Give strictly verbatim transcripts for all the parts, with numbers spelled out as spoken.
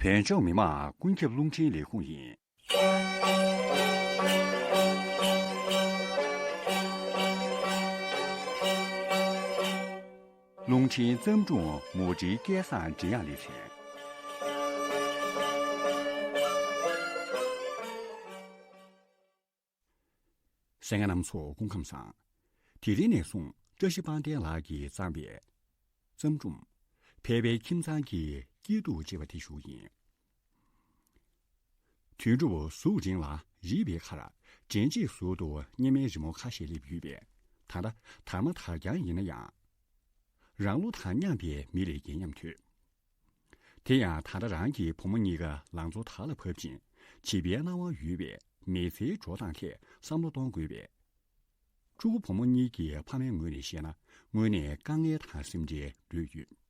བོད་ལྗོངས་མི་དམངས་ཀུན་ཁྱབ་རླུང་འཕྲིན་ལས་ཁུངས་ཡིན། རླུང་འཕྲིན་བརྩམས་སྒྲུང་མུ་འབྲེལ་སྐལ་བཟང་འབྲི་དབྱངས་ལེ་ཚན། གསན་མཁན་རྣམ་ཚོ་སྐུ་ཁམས་བཟང་། དེ་རིང་ནས་བཟུང་བཀྲ་ཤིས་དཔལ་ལྡན་ལགས་ཀྱིས་བརྩམས་པའི་བརྩམས་སྒྲུང་། ཕལ་པའི་ཁྱིམ་ཚང་གི་སྐྱིད་སྡུག་ཅེས་པ་དེ་ཞུ་གི་ཡིན། དོན་གྲུབ་གཟུགས་རིང་ལ་རིད་པའི་ཁར་འདྲེན་བྱེད་ཟུར་དུ་གཉེར་མའི་རི་མོ་ཁ་ཤས་སླེབས་ཡོད་པས། ད་ལྟ་དར་མ་དར་རྐྱང་ཡིན་ན་ཡང་། རང་བློ་དང་མཉམ་པའི་མི་ལས་རྒྱལ་སྙམ་ཐོས། དེ་ཡང་ད་ལྟ་རང་གི་བུ་མོ་གཉིས་ཀ་ལང་ཚོ་དར་ལ་བབ་ཅིང་བྱིས་པའི་སྣང་བ་ཡོད་པས། མི་ཚེའི་འགྲོ་སྟངས་ཐད་བསམ་བློ་གཏོང་དགོས་པས། ཕྲུ་གུ་བུ་མོ་གཉིས་ཀྱི་ཕ་མའི་ངོས་ནས་བཤད་ན། དངོས་གནས་དཀའ་ངལ་དང་སེམས་ཁྲལ་ལོས་ཡོད།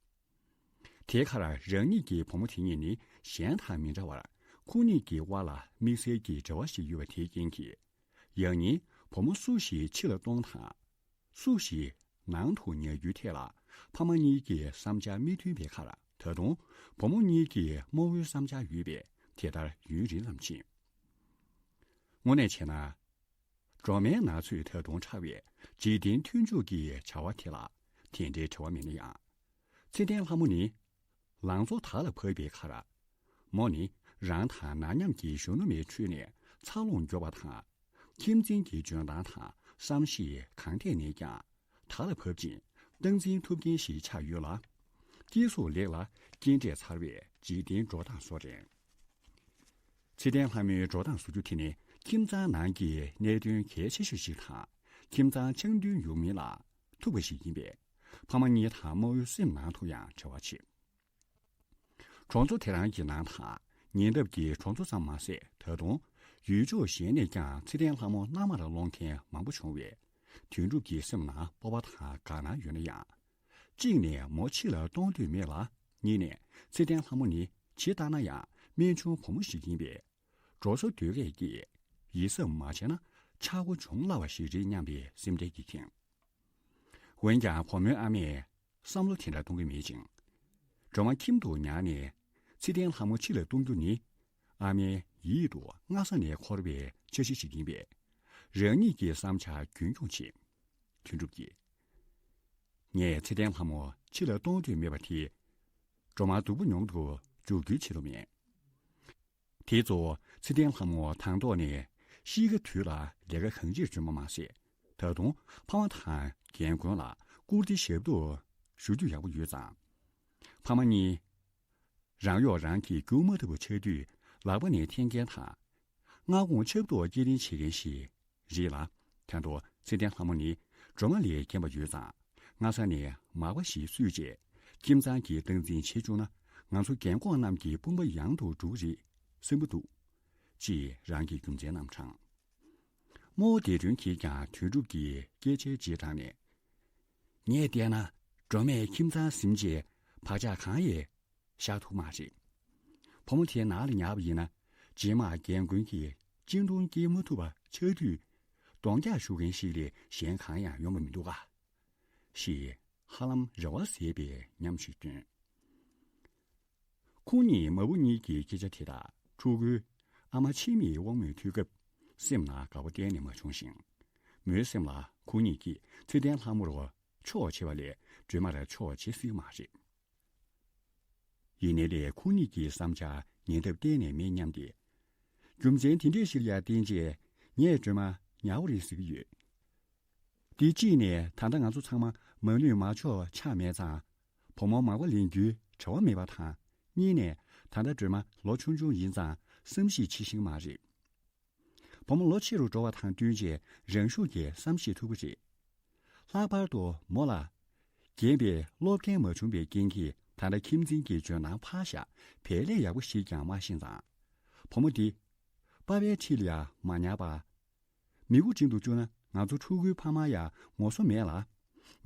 དེའི་ཁར་རང་ཉིད་ཀྱི་བུ་མོ་དེ་གཉིས་ནི་གཞན་དང་མི་འདྲ་བར་ཁོང་གཉིས་ཀྱི་དབར་ལ་དམིགས་བསལ་གྱི་འབྲེལ་བ་ཞིག་ཡོད་པ་དེའི་རྐྱེན་གྱིས། ཡང་སྙིང་བུ་མོ་སུ་ཞིག་ཕྱི་ལ་གཏོང་དང་། སུ་ཞིག་ནང་དུ་ཉར་རྒྱུའི་ཐད་ལ་ཕ་མ་གཉིས་ཀྱི་བསམ་འཆར་མི་མཐུན་པའི་ཁར། ད་དུང་བུ་མོ་གཉིས་ཀྱི་རྨོ་བོའི་བསམ་འཆར་ཡོད་པས། དེ་ལྟར་ཡུན་རིང་ཙམ་ཕྱིན། དངོས་གནས་བྱས་ན། སྒྲོལ་མའི་ན་ཚོད་ད་དུང་ཕྲ་བས་འཇིག་རྟེན་མཐུན་འཇུག་གི་བྱ་བ་དེ་ལ་དེ་འདྲའི་བྲེལ་བ་མེད་ན་ཡང་། ཚེ་བརྟན་ལྷ་མོ་ནི་ལང་ཚོ་དར་ལ་བབས་པའི་ཁར། མོ་ནི་རང་དང་ནག་ཉམས་ཀྱི་གཞོན་ནུ་མའི་ཁྲོད་ནས་འཚར་ལོངས་མགྱོགས་པ་དང་། ཁྱིམ་འཛིན་གྱི་འཇོན་ཐང་དང་བསམ་ཤེས་གང་ཐད་ནས་ཀྱང་དར་ལ་བབས་ཅིང་སྟངས་འཛིན་ཐུབ་མཁན་ཞིག་ཆགས་ཡོད་ལ། སྐྱེས་གཟུགས་ལེགས་ལ་སྐྱེས་འབྲས་མཚར་བས་འཇིག་རྟེན་འགྲོ་སྟངས་བཟོ་རན། ཚེ་བརྟན་ལྷ་མོའི་འགྲོ་སྟངས་བཟོ་རྒྱུ་དེ་ནི་ཁྱིམ་ཚང་ནང་གི་གནད་དོན་གལ་ཆེ་ཤོས་ཤིག་དང་། ཁྱིམ་ཚང་འཆམ་མཐུན་ཡོང་མིན་ལ་ཐུག་པ་ཞིག་ཡིན་པས། ཕ་མ་གཉིས་དང་རྨོ་བོའི་སེམས་ནང་དུ་ཡང་བྲེལ་བ་ཆེ། གྲོང་ཚོ་དེ་རང་གི་ནང་དང་ཉེ་འདབས་ཀྱི་གྲོང་ཚོ་ཙམ་མ་ཟད། ད་དུང་ཡུལ་ཕྱོགས་གཞན་ནས་ཀྱང་ཚེ་བརྟན་ལྷ་མོ་མནའ་མར་སློང་མཁན་མང་པོ་བྱུང་བས། དོན་གྲུབ་ཀྱི་སེམས་ནང་སྤོབས་པ་དང་དགའ་སྣང་ཡོད་ན་ཡང་། གཅིག་ནས་མོ་ཕྱི་ལ་གཏོང་འདོད་མེད་ལ། གཉིས་ནས་ཚེ་བརྟན་ལྷ་མོ་ནི་ཇི་ལྟར་ན་ཡང་རྨད་བྱུང་བུ་མོ་ཞིག་ཡིན་པས། འགྲོ་སོང་སྡོད་སྐད་ཀྱིས་ཡིད་གཟབ་མ་བྱས་ན་ཆག་སྒོ་འབྱུང་སླ་བ་ཞིག་རེད་སྙམ་པའི་སེམས་ཁྲལ་གྱིས་ཁེངས། འོན་ཀྱང་བུ་མོའི་ཨ་མས་བསམ་བློ་དེ་འདྲ་གཏོང་གི་མེད་ཅིང་། སྒྲོལ་མ་ཁྱིམ་དུ་ཉར་ནས་ཚེ་བརྟན་ལྷ་མོ་ཕྱི་ལ་གཏོང་རྒྱུ་ནི། ཨ་མའི་ཡིད་དུ་སྔ་ས་ནས་འཁོར་བའི་འཆར་གཞི་ཞིག་ཡིན་པས། རང་ཉིད་ཀྱི་བསམ་འཆར་རྒྱུན་འཁྱོངས་བྱེད། དོན་གྲུབ་ཀྱིས། ངས་ཚེ་བརྟན་ལྷ་མོ་ཕྱི་ལ་གཏོང་འདོད་མེད་པ་དེ། སྒྲོལ་མ་སྡུག་པོ་མྱོང་དུ་འཇུག་རྒྱུའི་ཆེད་དུ་མིན། དེ་ཚོ་ཚེ་བརྟན་ལྷ་མོ་དང་ཐོག་ནས་གཤིས་ཀ་དུས་ལ་ལས་ཀ་གང་ཅིར་འཇོན་པ་མ་ཟད། ད་དུང་ཕ་མ་དང་རྒན་རྒོན་ལ་བཀུར་སྟི་ཞབས་ཏོག་ཞུ་རྒྱུ་ཡག་པོ་ཡོད་ཙང་། ཕ་མ་གཉིས་རང་གཡོག་རང་གིས་རྒྱུག་མ་ཐུབ་པ་ཆགས་དུས་ལག་པ་ནས་འཐེན་མཁན་དང་། མངའ་ཁོངས་ཆབ་ཏོག་སྐྱེལ་འདྲེན་བྱེད་མཁན་ཞིག་རེད་ལ། དོན་དུ་ཚེ་བརྟན་ལྷ་མོ་ནི་སྒྲོལ་མ་ལས་རྒན་པ་ཡོད་ཙང་། སྔ་ས་ནས་མག་པ་ཞིག་བསུས་རྗེས། ཁྱིམ་ཚང་གི་སྟངས་འཛིན་བྱེད་བཅུག་ན། ང་ཚོ་རྒན་འཁོགས་རྣམས་ཀྱི་དཔུང་པ་ཡང་དུ་འགྲོ་གི་རེད་བསམ་གྱི་འདུག་ཅེས་རང་གི་རྒྱུ་མཚན་རྣམས་དྲངས། རྨོ་བོ་བདེ་སྒྲོན་གྱིས་ཀྱང་དོན་གྲུབ་ཀྱི་སྐད་ཆའི་རྗེས་འབྲངས་ནས། ངས་བལྟས་ན་སྒྲོལ་མས་ཁྱིམ་ཚང་ཟིན་རྗེས་བག་ཆགས་གང་ཡང་བཞག་ཐུབ་མ་རེད། བུ་མོ་དེ་ནང་ལ་ཉར་བ་ཡིན་ན། རྗེས་མ་རྒན་རྒོན་གྱིས་གཅིན་གཏོང་སྐྱེལ་མ་ཐུབ་པ་ཆགས་དུས། གདོང་རྒྱག་ཞུ་མཁན་ཞིག་ལས་གཞན་གང་ཡང་ཡོང་བ་མི་འདུག་ག་ཞེས་ཧ་ལམ་རེ་བ་ཟད་པའི་ཉམས་ཤིག་བཏོན། ཁོང་ཉིད་མ་བུ་གཉིས་ཀྱི་སྐད་ཆ་དེ་དག་ཕྲུ་གུའི་ཨ་མ་འཆི་མེད་དབང་མོས་ཐོས་སྐབས། སེམས་ནང་དགའ་བོ་གཏན་ནས་མ་བྱུང་ཞིང་། མོའི་སེམས་ལ་ཁོང་ཉིད་ཀྱིས་ཚེ་བརྟན་ལྷ་མོར་ཕྱོགས་བྱས་པ་ལས་སྒྲོལ་མར་ཕྱོགས་བྱེད་སྲིད་མ་རེད། ཡིན་ནའི་ལས་ཁོང་ཉིད་ཀྱི་བསམ་འཆར་ཉེ་འདབས་གཏན་ནས་མེད་སྙམ་སྟེ། རྒྱུ་མཚན་དེ་འདྲས་ཤིག་ལ་བརྟེན་རྗེས་ངས་སྒྲོལ་མ་ཉར་བ་རེད་ཟེར་གྱི་ཡོད། དེ་གཅིག་ནས་ད་ལྟ་ང་ཚོ་ཚང་མ་མ་ནུས་མ་ཆོག་ཆགས་མེད་ཙང་། བུ་མོ་མག་པ་ལེན་རྒྱུའི་བྲེལ་བ་མེད་པ་དང་། གཉིས་ནས་ད་ལྟ་སྒྲོལ་མ་ལོ་ཆུང་ཆུང་ཡིན་ཙང་བསམ་གཞིག་བྱེད་ཤེས་མ་རེད། བུ་མོ་ལོ་ཆེ་རུ་འགྲོ་བ་དང་བསྟུན་བྱས་རང་ཤུགས་ཀྱིས་བསམ་ཤེས་ཐུབ་ཀྱི་རེད། ལྷག་པར་དུ་མོ་ལ་རྒན་པའི་སློབ་མཁན་མ་བྱུང་བའི་རྐྱེན་གྱིས། ད་ལྟ་ཁྱིམ་འཛིན་གྱི་འཇོན་ཐང་འཕར་བཞག་བལ་ལས་ཡག་པོ་ཞིག་ཀྱང་མ་ཤེས་ཙང་། བུ་མོ་འདི་པ་ཕའི་འཁྲིས་ལ་ཡང་མ་ཉར་བར། མི་མགོ་བྲིན་དུ་བཅུག་ན་ང་ཚོ་ཕྲུ་གུའི་ཕ་མ་ཡང་ངོ་སོ་མེད་ལ།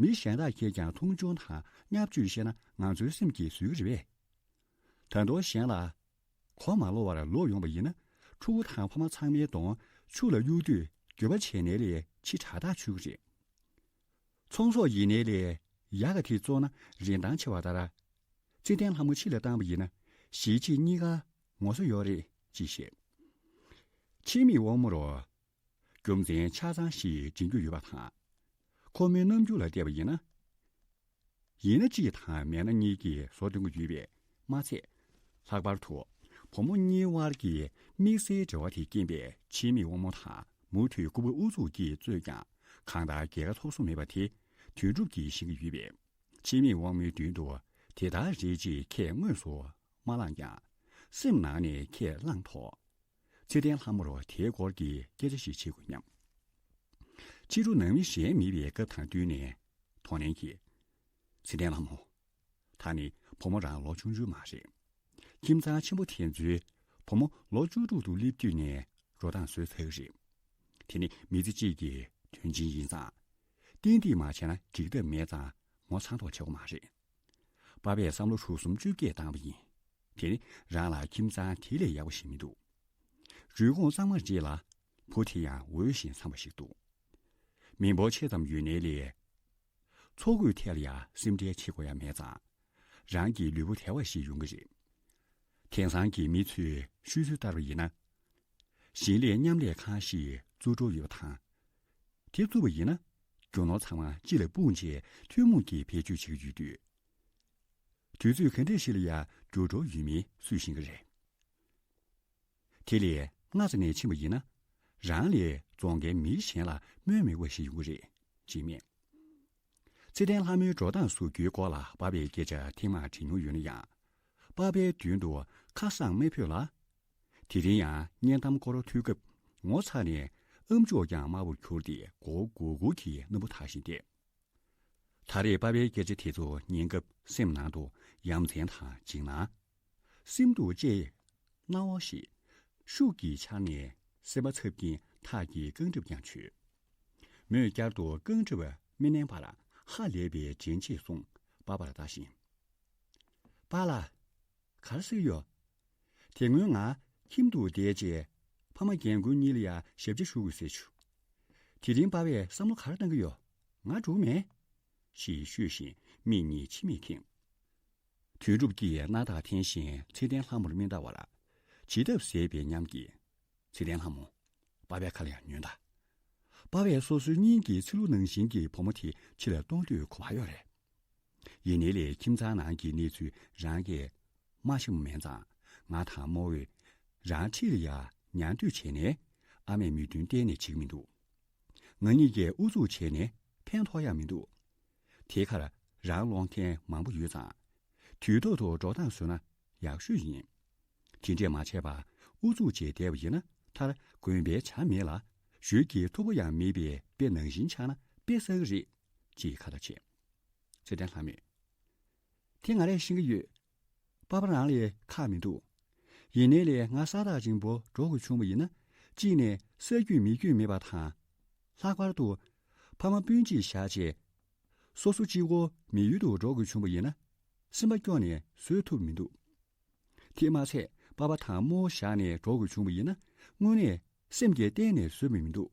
མི་གཞན་དག་གིས་ཀྱང་མཐོང་ཆུང་དང་བརྙས་བཅོས་བཤད་ན་ང་ཚོའི་སེམས་ཀྱིས་བཟོད་ཀྱི་རེད་པས། ད་དུང་གཞན་ལ་གོ་མ་ལོག་པར་ལོག་ཡོང་བ་ཡིན་ན། ཕྲུ་གུ་དང་ཕ་མ་ཚང་མའི་གདོང་ཆུ་ལ་གཡུག་དུས་འགྱོད་པ་བྱས་ནའི་ལས་ཕྱི་དྲག་ཐག་ཆོད་ཀྱི་རེད། ཚོང་ཟོག་ཡིན་ནའི་ལས་ཡག་ག་དེ་བཙོང་ན་རིན་ཐང་ཆེ་བ་ལྟར། ཚེ་བརྟན་ལྷ་མོ་ཕྱི་ལ་བཏང་བ་ཡིན་ན། གཞིས་བྱེས་གཉིས་ཀ་ངོ་སོ་ཡོད་རེད་ཅེས་བཤད། འཆི་མེད་དབང་མོར་རྒྱུ་མཚན་ཆ་ཚང་ཞིག་འདྲེན་རྒྱུ་ཡོད་པ་དང་། ཁོ་མོའི་རྣམ་འགྱུར་ལ་བལྟས་པ་ཡིན་ན། ཡིན་ན་གཅིག་དང་མེད་ན་གཉིས་ཀྱིས་བཟོ་སྟོན་གྱི་ཡོད་པས་མ་ཚད། ལྷག་པར་དུ་བུ་མོ་གཉིས་དབར་གྱི་དམིགས་བསལ་འབྲེལ་བ་དེའི་རྐྱེན་པས་འཆི་མེད་དབང་མོ་དང་མུ་མཐུད་ལྐུགས་པ་ཨུ་ཚུགས་ཀྱིས་རྩོད་ཀྱང་གང་ལྟར་རྒྱལ་ཁ་ཐོབ་སོང་མེད་པ་དེ་དོན་གྲུབ་ཀྱིས་ཤེས་ཀྱི་ཡོད་པས། འཆི་མེད་དབང་མོའི་མདུན་དུ་དེ་ལྟར་རེད་ཅེས་ཁས་དངོས་སུ་མ་བླངས་ཀྱང་། སེམས་ནང་ནས་ཁས་བླངས་ཐོག་ཚེ་བརྟན་ལྷ་མོར་དེའི་སྐོར་གྱི་སྐད་ཆ་ཞིག་བྱེད་དགོས་སྙམ། ཕྱི་དྲོ་ནང་མི་གཞན་མེད་པའི་སྐབས་དང་བསྟུན་ནས་དོ་ནན་གྱིས། ཚེ་བརྟན་ལྷ་མོ། ད་ནི་བུ་མོ་རང་ལོ་ཆུང་ཆུང་མ་རེད། ཁྱིམ་ཚང་ཆེན་པོ་དེ་ཚོའི་བུ་མོ་ལོ་བཅུ་དྲུག་ཏུ་སླེབས་དུས་ནས་འགྲོ་སྟངས་བཟོས་ཚར་གི་རེད། དེ་ནི་མི་ཚེ་གཅིག་གི་དོན་ཆེན་ཡིན་ཙང་། ཏན་ཏིག་མ་བྱས་ན་འགྲིག་ཐབས་མེད་ཙང་ངོ་ཚ་མདོག་བྱེད་དགོས་མ་རེད། པ་ཕས་བསམ་བློ་དྲུག་གསུམ་བཅོ་བརྒྱད་བཏང་བ་ཡིན། དེ་ནི་རང་ལ་ཁྱིམ་ཚང་དེ་ལས་ཡག་པོ་ཞིག་མི་འདུག་རུས་ཁོངས་གཙང་མ་རེད་ལ། བུ་དེ་ཡང་འོས་ཤིང་འཚམ་པ་ཞིག་འདུག་མི་འབོར་ཆེ་ཙམ་ཡོད་ནའི་ལས། འཚོ་གོས་ཐད་ལ་ཡང་སེམས་ཁྲལ་བྱེད་དགོས་ཡ་མེད་ཙང་། རང་གི་ལུས་པོ་དལ་བ་ཞིག་ཡོང་གི་རེད། དེང་སང་གི་མི་ཚོས་ཤོད་ཚུལ་ལྟར་བ་ཡིན་ན། ཞིང་ལས་མཉམ་ལས་ཁང་ཞིག་བཙུགས་འགྲོ་ཡོད་པ་དང་། དེ་བཙུགས་པ་ཡིན་ན། རྒྱུ་ནོར་ཚང་མ་སྤྱི་ལ་སྤུངས་རྗེས་ཐུན་མོང་གིས་བེད་སྤྱོད་བྱེད་ཀྱི་ཡོད་དུས། དུས་ཚོད་ག་འདྲ་ཞིག་ལ་ཡང་འགྱུར་འགྲོ་ཡོད་མེད་སུས་ཤེས་ཀྱི་རེད། དེ་ལས་སྔ་ས་ནས་ཕྱིན་པ་ཡིན་ན། རང་ལས་རྫོང་ཁའི་མི་གཞན་ལ་སྨོན་མེད་པ་ཞིག་ཡོང་གི་རེད་ཅེས་སྨྲས། ཚེ་བརྟན་ལྷ་མོའི་འགྲོ་སྟངས་བཟོ་རྒྱུའི་སྐོར་ལ་པ་ཕས་སྐད་ཆ་ཐེངས་མང་དྲིས་མྱོང་ཡོད་ན་ཡང་། པ་ཕའི་མདུན་དུ་ཁ་གསང་མི་ཕོད་ལ། དེ་རིང་ཡང་བརྙན་གཏམ་སྐོར་ཐོས་སྐབས་ངོ་ཚ་ནས་ཨམ་ཅོག་ཀྱང་དམར་པོར་གྱུར་ཏེ་མགོ་བོ་སྒུར་སྒུར་གྱིས་སྣུམ་པོ་འཐག་བཞིན་བསྡད། ད་རེས་པ་ཕའི་སྐད་ཆ་དེ་ཚོ་ཉན་སྐབས་སེམས་ནང་དུ་ཡ་མཚན་དང་འཇིགས་སྣང་། སེམས་སྡུག་བཅས་སྣང་བ་ཞིག་ཤུགས་ཀྱིས་འཆར་ནས་སེམས་པ་ཚབ་ཀྱིན་ཐག་གིས་རྐང་གྲབ་ཀྱང་བྱོས། མོས་བསྐྱར་དུ་རྐང་གྲབ་མི་ནན་པར་ཧ་ལས་པའི་དྲན་ཆེད་གསུངས་པ་ཕར་ལྟ་བཞིན། པཱ་ལགས། ག་རེ་ཟེར་གྱི་ཡོད། དེ་སྔོན་ང་ཁྱིམ་དུ་བསྡད་རྗེས་ཕ་མ་རྒན་རྒོན་གཉིས་ལ་ཡང་ཞབས་ཕྱི་ཞུ་དགོས་ཟེར་བྱུང་། དེ་རིང་པ་ཕས་བསམ་བློ་ག་རེ་བཏང་གི་ཡོད། ང་འགྲོ་གི་མེད། ཞེས་ཤོད་བཞིན་མིག་གཉིས་མཆི་མས་ཁེངས། དོན་གྲུབ་ཀྱིས་སྣ་ཐག་འཐེན་བཞིན་ཚེ་བརྟན་ལྷ་མོར་མིག་ལྟ་བར། བྱེད་ཐབས་ཟད་པའི་ཉམས་ཀྱིས། ཚེ་བརྟན་ལྷ་མོ། པ་ཕའི་ཁ་ལ་ཡང་ཉོན་དང་། པ་ཕས་སོ་སོའི་སྙིང་གི་ཚི་ལུ་ནང་བཞིན་གྱི་བུ་མོ་དེ་ཕྱི་ལ་གཏོང་འདོད་གོ་བ་ཡོད་རེད། ཡིན་ནའི་ལས་ཁྱིམ་ཚང་ནང་གི་གནས་ཚུལ་རང་གིས་མ་ཤེས་པ་མིན་ཙང་། ང་དང་རྨོ་བོས་རང་འཁྲིས་ལ་ཡ་ཉན་འདོད་བྱས་ནས་ཨ་མས་མོས་མཐུན་གཏན་ནས་བྱེད་ཀྱི་མི་འདུག་ང་གཉིས་ཀས་ཨུ་ཚུགས་བྱས་ནས་ཕན་ཐོགས་ཡ་མི་འདུག་དེ་ཁར་རང་སློང་མཁན་མང་པོ་ཡོད་ཙང་། དུས་ཐོག་ཏུ་འགྲོ་སྟངས་བཟོས་ན་ཡག་ཤོས་ཡིན། དེ་འདྲས་མ་བྱས་པར་ཨུ་ཚུགས་བྱས་བསྡད་པ་ཡིན་ན། མཐར་དགོན་པའི་བྱ་མེད་ལ་ཞོལ་གྱི་ཐུག་པ་ཡང་མེད་པའི་དཔེ་ནང་བཞིན་ཆགས་ན་དཔེ་བསགས་ཀྱི་རེད། ཅེས་ཁ་བརྡ་བྱས། ཚེ་བརྟན་ལྷ་མོས། དེ་ང་རས་ཤེས་ཀྱི་ཡོད། པ་ཕ་རང་ལ་ཁག་མི་འདུག་ཡིན་ནའི་ལས་ང་ས་ཐག་རིང་པོ་འགྲོ་དགོས་བྱུང་བ་ཡིན་ན། གཅིག་ནས་ས་རྒྱུས་མི་རྒྱུས་མེད་པ་དང་། ལྷག་པར་དུ་ཕ་མ་སྤུན་མཆེད་བཞག་རྗེས་སོ་སོ་གཅིག་པོ་མི་ཡུལ་དུ་འགྲོ་དགོས་བྱུང་བ་ཡིན་ན། སེམས་པ་སྐྱོ་ནས་བཟོད་ཐུབ་མི་འདུག་དེ་མ་ཚད་པ་ཕ་དང་རྨོ་བཞག་ནས་འགྲོ་དགོས་བྱུང་བ་ཡིན་ན། དངོས་གནས་སེམས་ཀྱིས་གཏན་ནས་བཟོད་མི་མི་འདུག་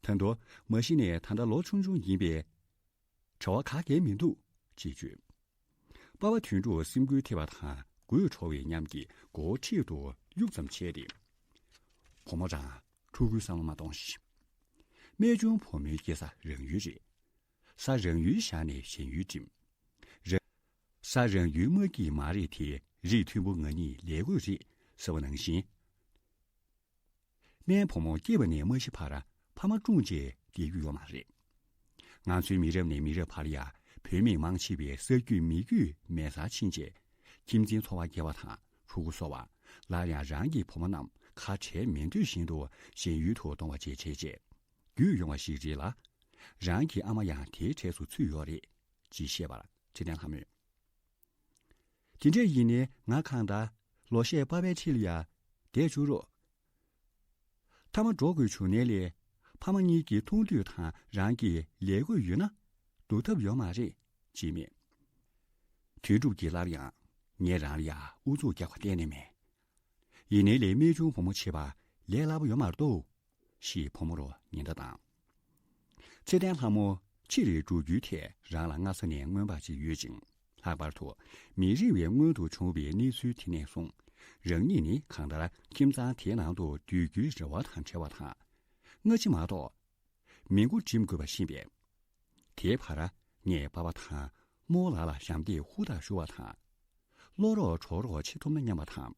ད་དུང་མ་གཞི་ནས་ད་ལྟ་ལོ་ཆུང་ཆུང་ཡིན་པས། བྲེལ་བ་ག་གེ་མི་འདུག་ཅེས་བརྗོད། པ་ཕ་དོན་གྲུབ་སེམས་འགུལ་ཐེབས་པ་དང་དགོད་བྲོ་བའི་ཉམས་ཀྱིས་མགོ་བོ་འཁྲིལ་དུ་གཡུག་ཙམ་བྱས་ཏེ། བུ་མོ་རང་ཕྲུ་གུའི་བསམ་བློ་མ་གཏོང་ཞིག་རྨད་བྱུང་བུ་མོའི་སྐྱེས་ས་རང་ཡུལ་རེད། ས་རང་ཡུལ་བཞག་ནས་གཞན་ཡུལ་འགྲིམ། ར། ས་རང་ཡུལ་མ་སྐྱིད་མ་རེད་དེ་རིགས་མཐུན་པོ་ང་གཉིས་ལས་དགོས་རེད་ཟེར་བ་ནང་བཞིན། སྨན་བུ་མོ་སྐྱེས་པ་ནས་མ་ཤི་བར་ཕ་མ་བཀྲུངས་རྗེས་བསྡད་རྒྱུ་ཡོད་མ་རེད། ང་ཚོའི་མི་རབས་ནས་མི་རབས་བར་ཡ་བུད་མེད་མང་ཆེ་བའི་ས་རྒྱུས་མི་རྒྱུས་མེད་སར་ཕྱིན་རྗེས། ཁྱིམ་མཚེས་འཚོ་བ་སྐྱེལ་བ་དང་ཕྲུ་གུ་གསོ་བ། སླར་ཡང་རང་གི་བུ་མོ་རྣམས་ཁ་བྲལ་མི་འདོད་བཞིན་དུ་གཞན་ཡུལ་དུ་གཏོང་བ་བཅས་བྱས་རྗེས་རྒྱུས་ཡོང་བ་ཞིག་རེད་ལ། རང་གི་ཨ་མ་ཡང་དེའི་གྲས་སུ་ཚུད་ཡོད་རེད་ཅེས་བཤད་པར་ཚེ་བརྟན་ལྷ་མོས། དེ་འདྲ་ཡིན་ནའི་ང་གང་ལྟར་ལོ་ཤས་པ་ཕའི་འཁྲིས་ལ་ཡ་བསྡད་བཅུག་རོགས། མཐའ་མ་འགྲོ་དགོས་བྱུང་ནའི་ལས་ཕ་མ་གཉིས་ཀྱི་མཐོང་འདོད་དང་རང་གི་ལས་དགོས་ཡོད་ན་སྡུག་ཐབས་ཡོད་མ་རེད་ཅེས་སྨྲས། དོན་གྲུབ་ཀྱིས་སླར་ཡང་ངས་རང་ལ་ཡ་ཨུ་ཚུགས་རྒྱག་པ་གཏན་ནས་མེད། ཡིན་ནའི་ལས་རྨད་བྱུང་བུ་མོ་བྱེད་པ་ལས་སླ་པོ་ཡོད་མ་རེད་དོ། ཞེས་བུ་མོར་ཉེན་བརྡ་བཏང་། ཚེ་བརྟན་ལྷ་མོ་ཕྱིར་འགྲོ་རྒྱུའི་ཐད་རང་ལ་སྔ་ས་ནས་སྔོན་དཔག་ཅིག་ཡོད་ཅིང་ ལྷག་པར་དུ་མི་རིང་བའི་སྔོན་དུ་བྱུང་བའི་གནས་ཚུལ་དེ་ནས་བཟུང་། རང་ཉིད་ནི་གང་ལྟར་ཁྱིམ་ཚང་དེའི་ནང་དུ་སྡོད་རྒྱུའི་རེ་བ་དང་བྲལ་བ་དང་། སྔ་ཕྱི་མ་གཏོགས། མི་མགོ་འགྲིམ་དགོས་པ་ཤེས་པས། དེའི་བར་ངས་པ་ཕ་དང་རྨོ་ལགས་ལ་ཞབས་འདེགས་ཧུར་ཐག་ཞུ་བ་དང་། ལོག་རོགས་གྲོགས་རོགས་བྱེད་ཐུབ་ན་སྙམ་པ་དང་།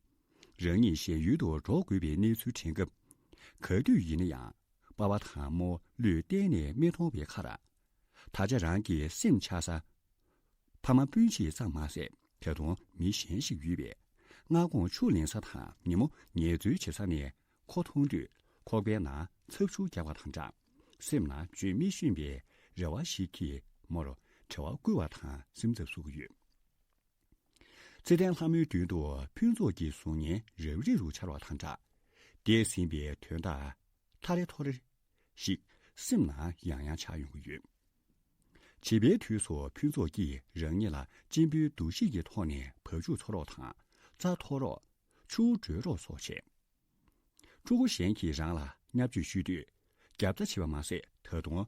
རང་ཉིད་གཞན་ཡུལ་དུ་འགྲོ་དགོས་པའི་གནས་ཚུལ་དྲན་སྐབས། ག་དུས་ཡིན་ན་ཡང་པ་ཕ་དང་རྨོ་བློས་གཏན་ནས་མི་གཏོང་བའི་ཁར། ད་ཆ་རང་གི་སེམས་ཆགས་ས། ཕ་མ་སྤུན་མཆེད་ཙམ་མ་ཟད། ད་དུང་མི་གཞན་ཞིག་ཡོད་པས། སྔ་དགོང་ཆུ་ལེན་ས་དང་ཉིན་མོ་ངལ་རྩོལ་བྱེད་ས་ནས་ཁོ་མཐོང་དུས། ཁོག་པའི་ནང་ཚབ་ཆུ་རྒྱག་པ་དང་སྦྲགས། སེམས་ནང་བརྗོད་མི་ཤེས་པའི་རེ་བ་ཞིག་གིས་མོར་བྲེལ་བ་བསྐུལ་བ་དང་སེམས་འཚབ་བཟོ་གི་ཡོད། ཚེ་བརྟན་ལྷ་མོའི་མདུན་དུ་ཕུན་ཚོགས་ཀྱི་གཟུགས་བརྙན་རབ་རིབ་རུ་འཆར་བ་དང་སྦྲགས། འདས་ཟིན་པའི་དོན་དག་ཐ་རེ་ཐོ་རེ་ཞིག་སེམས་ནང་ཡང་ཡང་འཆར་ཡོང་གི་ཡོད། བྱིས་པའི་དུས་སུ་ཕུན་ཚོགས་ཀྱིས་རང་ཉིད་ལ་གཅེན་པོའི་འདུ་ཤེས་ཀྱི་ཐོག་ནས་བ་ཕྱུགས་འཚོ་རོགས་དང་། རྩྭ་འཐོག་རོགས། ཆུ་བོ་བགྲོད་རོགས་སོགས་བྱས། ཕྲུ་གུ་གཞན་གྱིས་རང་ལ་བརྙས་བཅོས་ཞུས་དུས། རྒྱབ་རྩ་བྱེད་པ་མ་ཟད། ད་དུང་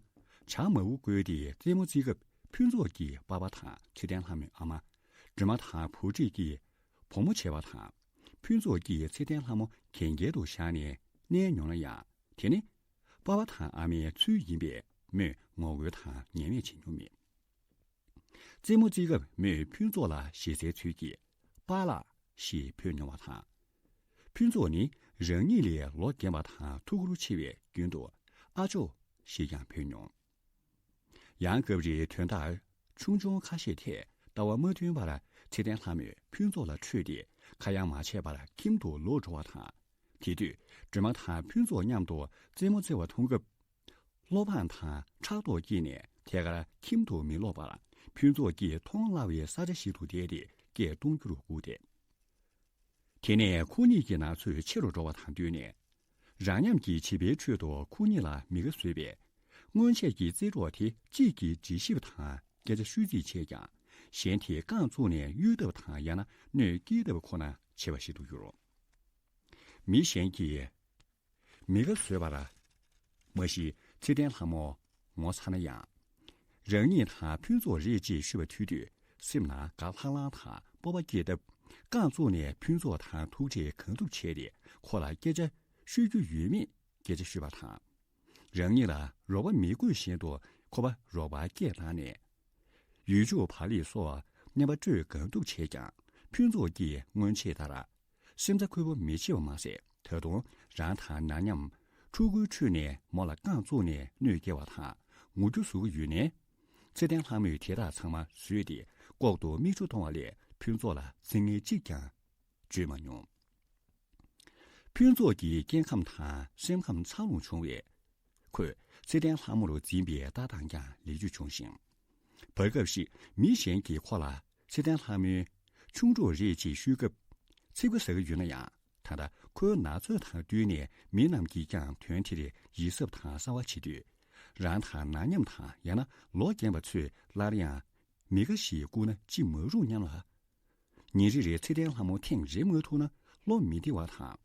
ཇ་མང་པོ་བསྐོལ་ཏེ་རྩེད་མོ་རྩེ་སྐབས། ཕུན་ཚོགས་ཀྱི་པ་ཕ་དང་ཚེ་བརྟན་ལྷ་མོའི་ཨ་མ། སྒྲོལ་མ་དང་བུ་ཁྲིད་ཀྱིས་བུ་མོ་བྱས་པ་དང་། ཕུན་ཚོགས་ཀྱིས་ཚེ་བརྟན་ལྷ་མོ་གན་རྐྱལ་དུ་བཞག་ནས་མནན་མྱོང་ན་ཡང་། དེ་ནི་པ་ཕ་དང་ཨ་མའི་ཚུལ་ཡིན་པས། མོས་ངོ་རྒོལ་དང་ཉེས་མེད་བྱེད་མྱོང་མེད། རྩེད་མོ་རྩེ་སྐབས་མོས་ཕུན་ཚོགས་ལ་ཞེ་སའི་ཚུལ་གྱིས། པཱ་ལགས་ཞེས་འབོད་མྱོང་བ་དང་། ཕུན་ཚོགས་ནི་རང་ཉིད་ལས་ལོ་རྒན་པ་དང་ཐུགས་ཁུར་ཆེ་བས། རྒྱུན་དུ་ཨ་ཅོ་ཞེས་ཀྱང་འབོད་མྱོང་། ཡང་སྐབས་རེའི་དོན་དག་ཆུང་ཆུང་ཁ་ཤས་ཐད་ལྟ་བ་མ་མཐུན་པར། ཚེ་བརྟན་ལྷ་མོས་ཕུན་ཚོགས་ལ་ཁྲོས་ཏེ། ཁ་ཡང་མ་བྱས་པར་ཁྱིམ་དུ་ལོག་འགྲོ་བ་དང་། དེ་དུས་སྒྲོལ་མ་དང་ཕུན་ཚོགས་མཉམ་དུ་རྩེད་མོ་རྩེ་བ་མཐོང་སྐབས། བློ་ཕངས་དང་ཕྲག་དོག་སྐྱེས་ནས། ཐད་ཀར་ཁྱིམ་དུ་མི་ལོག་པར། ཕུན་ཚོགས་ཀྱིས་མཐོང་སླ་བའི་ས་ཆ་ཞིག་ཏུ་བསྡད་དེ་སྐད་གཏོང་རྒྱུར་སྒུག་སྟེ། དེ་ནས་ཁོ་གཉིས་ཀྱི་ན་ཚོད་ཆེ་རུ་འགྲོ་བ་དང་བསྟུན་ནས། རང་མཉམ་གྱི་བྱིས་པའི་ཁྲོད་དུ་ཁོ་གཉིས་ལ་མི་དགའ་བཟོས་པས། སྔོན་ཆད་ཀྱི་རྩེད་གྲོགས་དེ་གཅིག་གིས་འདྲི་ཞིབ་དང་སྐད་ཆ་ཤོད་རྩིས་བྱས་ཀྱང་། གཞན་དེས་རྐང་བཙུགས་ནས་གཡུག་ཐབས་དང་། ཡང་ན་གནོད་སྐྱེལ་ཐབས་ཁོ་ན་བྱེད་པ་ཞིག་ཏུ་གྱུར། མི་གཞན་གྱིས་མི་དགའ་བཟོས་པར་མ་གཞི་ཚེ་བརྟན་ལྷ་མོ་ངོ་ཚ་ན་ཡང་། རང་ཉིད་དང་ཕུན་ཚོགས་རེད་ཅེས་ཤོད་པ་ཐོས་དུས་སེམས་ནང་དགའ་ལྷང་ལྷང་དང་སྤོབས་པ་སྐྱེས་སྟབས། རྐང་བཙུགས་ནས་ཕུན་ཚོགས་དང་ཐུག་འཕྲད་གང་ཐུབ་བྱས་ཏེ། ཁོ་ལ་སྐད་ཆ་ཤོད་རྒྱུ་ཡོད་མེད་སྐད་ཆ་ཤོད་པ་དང་། རང་ཉིད་ལ་རོགས་པ་མི་དགོས་བཞིན་དུ་ཁོ་པ་རོགས་པ་སྐད་བཏང་ནས། ཡུལ་ཕྱུགས་བག་ལེབ་སོགས་རྔན་པ་སྤྲོད་གང་ཐུབ་བྱས་ཀྱང་། ཕུན་ཚོགས་ཀྱིས་སྔོན་ཆད་ལྟར་སེམས་རྩ་འཁོལ་པོ་མི་བྱེད་པ་མ་ཟད། ད་དུང་རང་དང་ནར་མཉམ་ཕྲུ་གུའི་ཁྲོད་ནས་མོ་ལ་རྐང་བཙུགས་ནས་གནོད་སྐྱེལ་བ་དང་ངུ་སྐྱོ་བཟོ་གི་ཡོད་ནའི། ཚེ་བརྟན་ལྷ་མོས་དེ་དག་ཚང་མ་བཟོད་དེ་ལྐོག་ཏུ་མིག་ཆུ་གཏོང་བ་ལས་ཕུན་ཚོགས་ལ་ཟིན་ངེས་གཅིག་ཀྱང་བརྗོད་མ་མྱོང་། ཕུན་ཚོགས་ཀྱི་སྐྱེ་ཁམས་དང་སེམས་ཁམས་འཚར་ལོངས་བྱུང་བས། ཁོས་ཚེ་བརྟན་ལྷ་མོ་རུ་འཛིན་པའི་ལྟ་སྟངས་ཀྱང་ལེགས་བཅོས་བྱུང་ཞིང་། བར་སྐབས་ཤིག་མི་གཞན་གྱིས་ཁོ་ལ་ཚེ་བརྟན་ལྷ་མོའི་ཆུང་གྲོགས་རེད་ཅེས་ཤོད་སྐབས། ཚིག་པ་ཟ་གི་ཡོད་ན་ཡང་། ད་ལྟ་ཁོའི་ན་ཚོད་དང་བསྟུན་ནས་མི་རྣམས་ཀྱིས་ཀྱང་དོན་དེར་ཡིད་གཟབ་དང་གསང་བ་བྱེད་དུས། རང་དང་ནར་མཉམ་དང་། ཡང་ན་ལོ་རྒན་པ་ཚོས་སླར་ཡང་མི་དགའ་ཞེས་བསྐུལ་ན་ཅི་མ་རུང་སྙམ་ལ། ཉིན་རེ་རེར་ཚེ་བརྟན་ལྷ་མོ་ཐེངས་རེ་མ་ཐུག་ན་བློ་མི་བདེ་བ་དང་།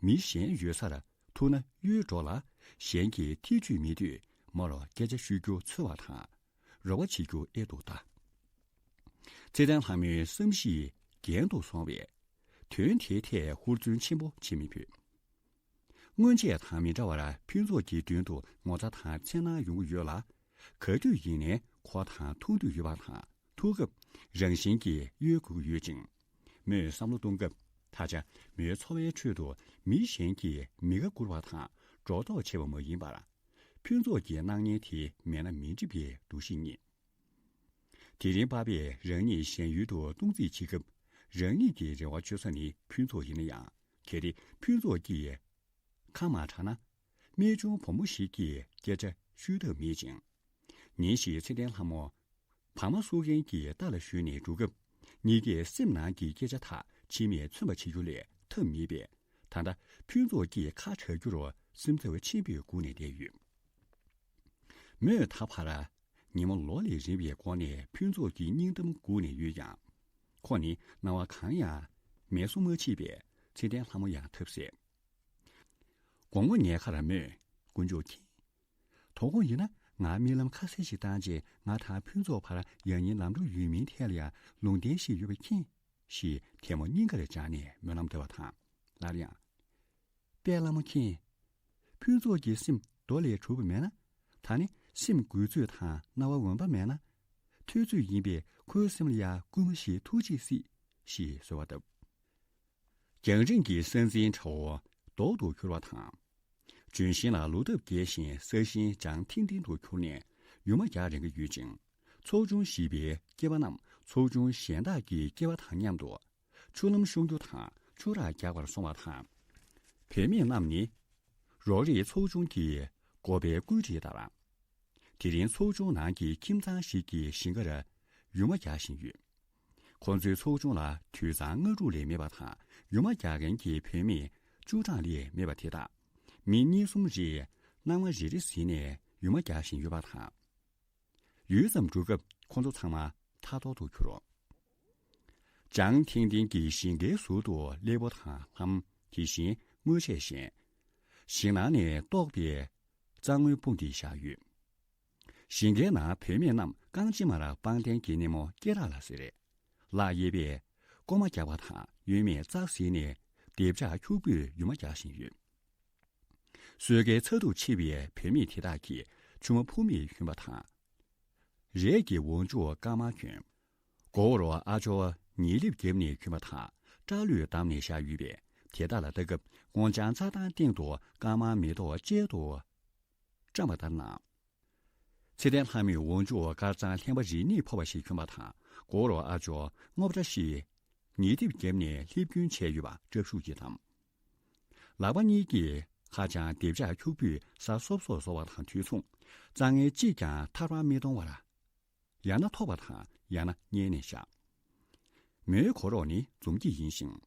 མི་གཞན་ཡོད་སར་ཐུག་ན་གཡོལ་འགྲོ་ལ། གཞན་གྱིས་ཐེ་ཇུས་མེད་དུས་མོར་སྐད་ཆ་ཤོད་རྒྱུ་འཚོལ་བ་དང་། རོགས་པ་བྱེད་རྒྱུ་ཨེ་འདུག་ལྟ། ཚེ་བརྟན་ལྷ་མོའི་བསམ་གཞིག་རྒྱན་དུ་སོང་བས། དོན་དེའི་ཐད་ཧུར་བརྩོན་ཆེན་པོ་བྱེད་མི་ཕོད། སྔོན་ཆད་དང་མི་འདྲ་བར་ཕུན་ཚོགས་ཀྱི་མདུན་དུ་ངོ་ཚ་དང་འཚེར་སྣང་ཡོང་གི་ཡོད་ལ། ག་དུས་ཡིན་ནའི་ཁོ་དང་མཐོང་འདོད་ཡོད་པ་དང་། ཐུག་སྐབས་རང་བཞིན་གྱིས་གཡོལ་དགོས་ཀྱི་ཡོད་ཅིང་། མོས་བསམ་བློ་གཏོང་སྐབས། ད་ཆ་མོའི་འཚོ་བའི་ཁྲོད་དུ་མི་གཞན་གྱིས་མི་དགའ་བསྐུལ་བ་དང་སྒྲོ་འདོགས་བྱེད་པ་མ་ཡིན་པར། ཕུན་ཚོགས་ཀྱི་སྣང་བརྙན་དེ་མེད་ན་མི་འགྲིག་པའི་འདུ་ཤེས་རྙེད། དེ་རིང་པ་ཕས་རང་ཉིད་གཞན་ཡུལ་དུ་སྟོང་རྩིས་བྱེད་སྐབས། རང་ཉིད་ཀྱི་རེ་བ་བཅོལ་ས་ནི་ཕུན་ཚོགས་ཡིན་ན་ཡང་། གལ་ཏེ་ཕུན་ཚོགས་ཀྱིས་ཁ་མ་གྲགས་ན། རྨད་བྱུང་བུ་མོ་ཞིག་གིས་སྐད་ཆ་ཤོད་ཐབས་མེད་ཅིང་། ཉིན་ཞིག་ཚེ་བརྟན་ལྷ་མོ་བག་མ་བསུ་མཁན་གྱི་རྟ་ལ་ཞོན་ནས་འགྲོ་སྐབས། གཉིས་ཀས་སེམས་ནང་གི་སྐད་ཆ་དག་ཕྱི་མས་མཚོན་པ་བྱེད་རྒྱུ་ལས་ཐབས་མེད་པས། ད་ལྟ་ཕུན་ཚོགས་ཀྱིས་ཁ་གྲག་རྒྱུར་སེམས་འཚབ་ཆེན་པོས་སྒུག་ནས་བསྡད་ཡོད། མོས་ད་བར་ཉིན་མོ་ལོ་ལས་རིང་བའི་སྒོ་ནས་ཕུན་ཚོགས་ཀྱི་སྙིང་གཏམ་སྒུག་ནས་ཡོད་ཀྱང་། ཁོ་ནི་སྣང་བ་གང་ཡང་མེད་སོང་མ་མཆིས་པས། ཚེ་བརྟན་ལྷ་མོ་ཡང་ཐབས་ཟད། དགོང་མོ་ཉལ་ཁར་མོས། དཀོན་མཆོག་མཁྱེན། དོ་དགོང་ཡིན་ན་ ང་རྨི་ལམ་ཁ་གསལ་ཞིག་བཏང་རྗེས། ང་དང་ཕུན་ཚོགས་བར་ཡང་སྙིང་ལམ་འགྲོ་ཡོད་མིན་ཐད་ལ་ཡང་ལུང་བསྟན་ཞིག་ཡོད་པ་མཁྱེན། ཞེས་ཐལ་མོ་སྙིང་གར་སྦྱར་ནས་སྨོན་ལམ་བཏབ་པ་དང་། སླར་ཡང་། པད་ལྷ་མོ་མཁྱེན། ཕུན་ཚོགས་ཀྱི་སེམས་རྡོ་ལས་གྲུབ་པ་མེད་ན། ད་ནི་སེམས་འགུལ་ཚུལ་དང་སྣང་བ་འོན་པ་མེད་ན། ཐོས་ཚོད་ཡིན་པས་ཁོའི་སེམས་ལ་ཡང་སྐུལ་མ་ཞིག་ཐུགས་རྗེས་གཟིགས། ཞེས་གསོལ་བ་བཏབ། རྒྱང་རིང་གི་ས་འཛིན་ཁྲ་བོ་མདོག་ཏུ་གྱུར་བ་དང་། ལྗོན་ཤིང་ལ་ལོ་འདབ་རྒྱས་ཤིང་ས་ཞིང་ལྗང་ཐིང་ཐིང་དུ་གྱུར་ནས་ཡུར་མ་རྒྱག་རན་གྱི་ཡོད་ཅིང་། ཚོགས་ཆུང་བཞི་པའི་སྐྱེས་པ་རྣམས་ཚོགས་ཆུང་གཞན་དག་གི་སྐྱེས་པ་དང་མཉམ་དུ་ཆུ་ལམ་སྲུང་རྒྱུ་དང་ཆུ་རགས་རྒྱག་པར་སོང་བ་དང་། བུད་མེད་རྣམས་ནི་རོགས་རེས་ཚོགས་ཆུང་གི་འགོ་པའི་བཀོད་སྒྲིག་ལྟར། དེ་རིང་ཚོགས་ཆུང་ནང་གི་ཁྱིམ་ཚང་ཞིག་གི་ཞིང་ཁར་ཡུར་མ་རྒྱག་བཞིན་ཡོད། ཁོ་ཚོའི་ཚོགས་ཆུང་ལ་དུད་ཚང་ལྔ་དྲུག་ལས་མེད་པ་དང་། ཡུར་མ་རྒྱག་མཁན་གྱི་བུད་མེད་བཅུ་གྲངས་ལས་མེད་པ་དེ་དག་མི་གཉིས་གསུམ་རེས་སྣང་བ་རེ་རེ་ཟིན་ནས་ཡུར་མ་རྒྱག་བཞིན་ཡོད་པ་དང་། ཡུད་ཙམ་འགྲོ་སྐབས་ཁོ་ཚོ་ཚང་མ་ཐག་ཐོག་ཏུ་གྱུར། ལྗང་ཐིང་ཐིང་གི་ཞིང་ཁའི་ཟུར་དུ་སླེ་པོ་དང་ལྷམ། དེ་བཞིན་དངུལ་ཆས་བཞེངས། ཞིང་ནང་ནས་བཏོག་པའི་རྩྭ་སྔོན་སྤུངས་ཏེ་བཞག་ཡོད། ཞིང་ཁའི་ནང་བུད་མེད་རྣམས་རྐང་གཅིག་མར་སྤང་ཐང་གི་སྣེ་མོ་སྐེ་རགས་ལ་ཟེར། ལག་གཡས་པས་ལྐོག་མ་རྒྱག་པ་དང་གཡོན་མས་རྩྭ་ཟིན་ནས་ལྡེབས་ཆག་འཁྱུག་པོས་ཡུར་མ་རྒྱག་བཞིན་ཡོད། སོས་ཀའི་ཚ་གདུག་ཆེ་བའི་བུད་མེད་དེ་དག་གིས་ཆུ་མ་ཕུ་མེས་གྱོན་པ་དང་། རས་ཀྱི་འོག་འཇུག་དཀར་དམར་གྱོན། མགོ་བོར་ཨ་ཇོ་ཉིས་ལེབ་བརྒྱབ་ནས་གྱོན་པ་དང་སྐྲ་ལོས་བསྡམས་ནས་བཞག་ཡོད་པས། དེ་དག་ལ་ལྟ་སྐབས་སྔོ་ལྗང་རྩྭ་ཐང་སྟེང་དུ་དཀར་དམར་མེ་ཏོག་གཅལ་དུ་བཀྲམ་པ་ལྟར་སྣང་། ཚེ་བརྟན་ལྷ་མོས་འོག་འཇུག་དཀར་གཙང་ལྷན་པ་རིས་གཉིས་ཕོག་པ་ཞིག་གྱོན་པ་དང་། མགོ་བོར་ཨ་ཇོ་སྔོ་བཀྲ་ཤིས་ཉིས་ལྡེབ་བརྒྱབ་ནས་ལྷེབ་སྐྱོན་བྱས་ཡོད་པ་སྐྲ་ཤུགས་ཀྱིས་བསྡམས། ལག་པ་གཉིས་ཀྱིས་ཁ་བྱང་ལྡེབས་ཆག་འཁྱུག་པོས་ས་སོབ་སོབ་བཟོ་བ་དང་དུས་མཚུངས། རྩྭ་ངན་གཅིག་ཀྱང་ཐར་པ་མི་གཏོང་བར། ཡང་ན་ཐོགས་པ་དང་ཡང་ན་མཉེས་ནས་བཞག་མོའི་གོ་རོགས་ནི་འཛུམ་སྐྱིད་ཡིན་ཞིང་།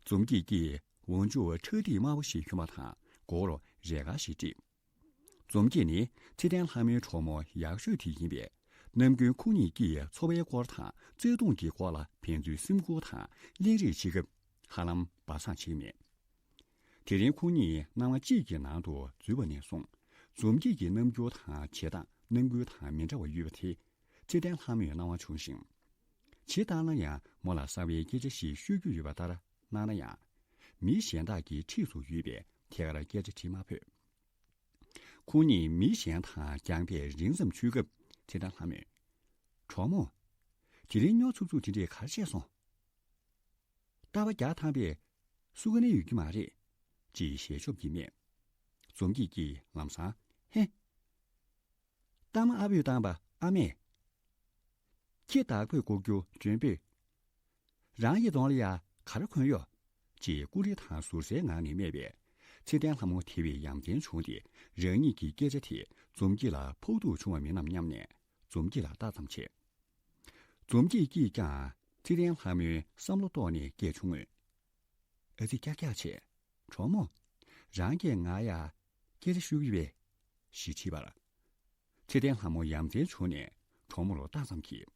འཛུམ་སྐྱིད་ཀྱིས་འོག་འཇུག་ཁྲ་ཐིག་དམར་པོ་ཞིག་གྱོན་པ་དང་མགོ་བོར་རས་དཀར་ཞིག་དཀྲིས། འཛུམ་སྐྱིད་ནི་ཚེ་བརྟན་ལྷ་མོའི་གྲོགས་མོ་ཡག་ཤོས་དེ་ཡིན་པས། ནམ་རྒྱུན་ཁོ་གཉིས་ཀྱིས་འཚོ་བའི་སྐོར་དང་བརྩེ་དུང་གི་སྐོར་ལ་ཕན་ཚུན་སེམས་ཁུར་དང་གླེང་རེས་བྱེད་སྐབས་ཧ་ལམ་སྦ་གསང་བྱེད་མེད། དེ་རིང་ཁོ་གཉིས་སྣང་བ་གཅིག་གི་ནང་དུ་འཛུལ་བ་ནས་བཟུང་། འཛུམ་སྐྱིད་ཀྱི་རྣམ་འགྱུར་དང་བྱེད་སྟངས་རྣམ་འགྱུར་དང་མི་འདྲ་བ་ཡོད་པ་དེ་ཚེ་བརྟན་ལྷ་མོས་སྣང་བ་བྱུང་ཞིང་། ཇི་ལྟར་ན་ཡང་མོ་ལ་གསང་བའི་སྐད་ཆ་ཞིག་ཤོད་རྒྱུ་ཡོད་པ་ལྟར་སྣང་ན་ཡང་། མི་གཞན་དག་གི་འཁྲིས་སུ་ཡོད་པས་ཐད་ཀར་སྐད་ཆ་དྲིས་མ་ཕོད། ཁོང་གཉིས་མི་གཞན་དང་རྒྱང་ཐག་རིང་ཙམ་ཆུད་སྐབས་ཚེ་བརྟན་ལྷ་མོས། གྲོགས་མོ། དེ་རིང་སྨྱོ་ཚུགས་ཚུགས་དེ་འདྲས་ག་རེ་བྱས་སོང་། རྟ་པ་རྒྱག་ཐང་པས་སུ་ག་ནས་ཡོད་ཀྱི་མ་རེད། ཅེས་ཞལ་ཆོབ་ཀྱིས་སྨྲས། འཛུམ་སྐྱིད་ཀྱིས་ལམ་སང་ཧེ། གཏམ་ཨ་བོས་བཏང་པ་ཨ་མས། ཁྱི་བདག་པོས་བཀོག་རྒྱུ་ལྗོན་པོས། རང་གི་གདོང་ལ་ཡ་ག་རེ་གོན་ཡོད། ཅེས་ཀུ་རེ་དང་ཟུར་ཟའི་ངང་ནས་སྨྲས་པས། ཚེ་བརྟན་ལྷ་མོ་དེ་བས་ཡ་མཚན་བྱུང་སྟེ་རང་ཉིད་ཀྱི་སྐད་ཆ་དེ་འཛུམ་སྐྱིད་ལ་ཕོག་ཐུག་བྱུང་བ་མིན་ནམ་སྙམ་ནས་འཛུམ་སྐྱིད་ལ་ལྟ་ཙམ་བྱས། འཛུམ་སྐྱིད་ཀྱིས་ཀྱང་ཚེ་བརྟན་ལྷ་མོའི་བསམ་བློ་རྟོགས་ནས་སྐད་ཆུང་ངུས། ཨ་ཙི་ཀྱག་ཀྱག་བྱས། གྲོགས་མོ། རང་གིས་ང་ཡ་སྐད་ཆ་ཤོད་ཀྱི་ཡོད་པས། ཞེས་དྲིས་པར། ཚེ་བརྟན་ལྷ་མོ་ཡ་མཚན་བྱུང་ནས་གྲོགས་མོ་ལ་ལྟ་ཙམ་གྱིས།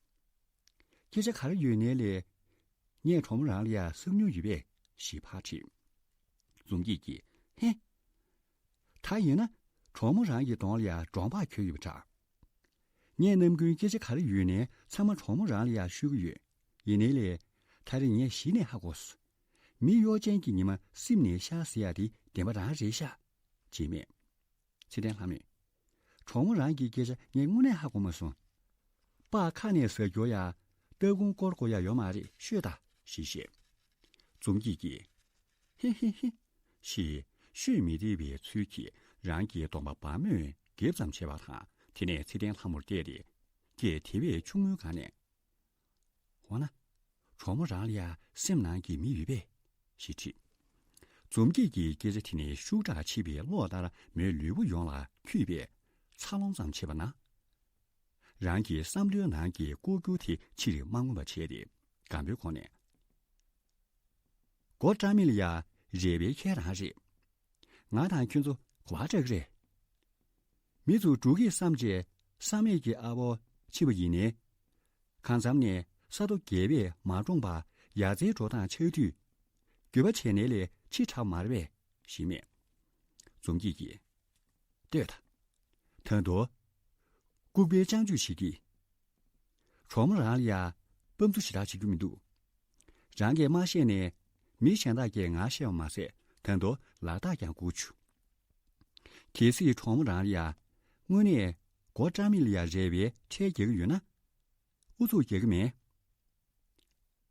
སྐད་ཆ་ག་རེ་ཡོད་ནའི་ལས། ངས་གྲོགས་མོ་རང་ལ་ཡ་གསང་མྱོང་ཡོད་པས། ཞེས་ཕར་དྲིས། འཛུམ་སྐྱིད་ཀྱིས། ཧེ། ད་ཡིན་ན་གྲོགས་མོ་རང་གི་གདོང་ལ་ཡ་འབྲོང་པ་གྱོན་ཡོད་པ་འདྲ། ངས་ནམ་རྒྱུན་སྐད་ཆ་ག་རེ་ཡོད་ནའི་ཚང་མ་གྲོགས་མོ་རང་ལ་ཡ་ཤོད་ཀྱི་ཡོད། ཡིན་ནའི་ལས། ད་རེས་ངས་གཞི་ནས་ཧ་གོ་སོང་། མི་གཡོ་ཅན་གྱི་ཉི་མ་སེམས་ནས་ཤར་ཟེར་ཡ་དེ་བདེན་པ་རང་རེད་ཤག་ཅེས་སྨྲས། ཚེ་བརྟན་ལྷ་མོས། གྲོགས་མོ་རང་གི་སྐད་ཆ་ངས་དངོས་གནས་ཧ་གོ་མ་སོང་། སྤགས་ཁ་ནས་ཟ་རྒྱུ་ཡ། སྟ་གོན་སྐོར་དགོས་ཡ་ཡོད་མ་རེད་ཤོད་ད། ཞེས་བཤད། འཛུམ་སྐྱིད་ཀྱིས། ཧི་ཧི་ཧི། ཞེས་ཤོད་མི་བདེ་བའི་ཚུལ་གྱིས་རང་གི་གདོང་པ་སྦར་མོས་འགེབས་ཙམ་བྱས་པ་དང་། དེ་ནས་ཚེ་བརྟན་ལྷ་མོར་བལྟས་ཏེ། སྐད་དེ་བས་ཆུང་ངུའི་སྒང་ནས། འོ་ན། གྲོགས་མོ་རང་ལ་ཡ་སེམས་ནང་གི་མི་ཡོད་པས། ཞེས་དྲིས། འཛུམ་སྐྱིད་ཀྱིས་སྐད་ཆ་དེ་ནི་ཤུགས་དྲག་ཆེ་བའི་གློག་ལྟར་མོའི་ལུས་པོ་ཡོངས་ལ་འཁྱུད་པས་འཚར་ལོངས་ཙམ་བྱས་པ་ན། རང་གི་བསམ་བློའི་ནང་གི་ལྐོག་གྱུར་དེ་ཕྱིར་མ་མངོན་པ་བྱས་ཏེ་སྒམ་པོའི་ཁོང་ནས། མགོ་བཀྲ་མི་ལ་ཡ་རས་པའི་ཁྱེད་རང་རེད། ང་དང་ཁྱོད་ཚོ་ག་པར་སྐྲག་གི་རེད། མི་ཚོ་འགྲོ་གི་བསམ་བྱས་བསམ་མེད་ཀྱི་ཨ་ཕོ་ཕྱིན་པ་ཡིན་ནའི། གང་འཚམ་ནས་ས་རྡོ་བརྒྱད་པས་མ་འདྲོངས་པར་ཡ་རྩེའི་འགྲོ་སྟངས་ཆགས་དུས། འགྱོད་པ་བྱས་ནའི་ལས་ཕྱི་དྲགས་མ་རེད་པས། ཞེས་སྨྲས། འཛུམ་སྐྱིད་ཀྱིས། ལྟོས་དང་། ད་དུང་། ལྐུགས་པའི་སྤྱང་ཀྲུས་བྱེད་ཀྱི། གྲོགས་མོ་རང་ལ་ཡ་དཔའ་མཛུབ་ཞེ་དྲག་བྱེད་རྒྱུ་མི་འདུག་རང་གིས་མ་བཤད་ནས་མི་གཞན་དག་གིས་ང་བཤད་པ་མ་ཟད། ད་དུང་ལག་རྟགས་ཀྱང་བསྐུར་བྱུང་། གལ་སྲིད་གྲོགས་མོ་རང་ལ་ཡ་དངོས་གནས་མགོ་བཀྲ་མི་ལ་ཡ་རེ་བའི་ཁྲལ་རྒྱག་གི་ཡོད་ན། ཨུ་ཚུགས་རྒྱག་གི་མེད།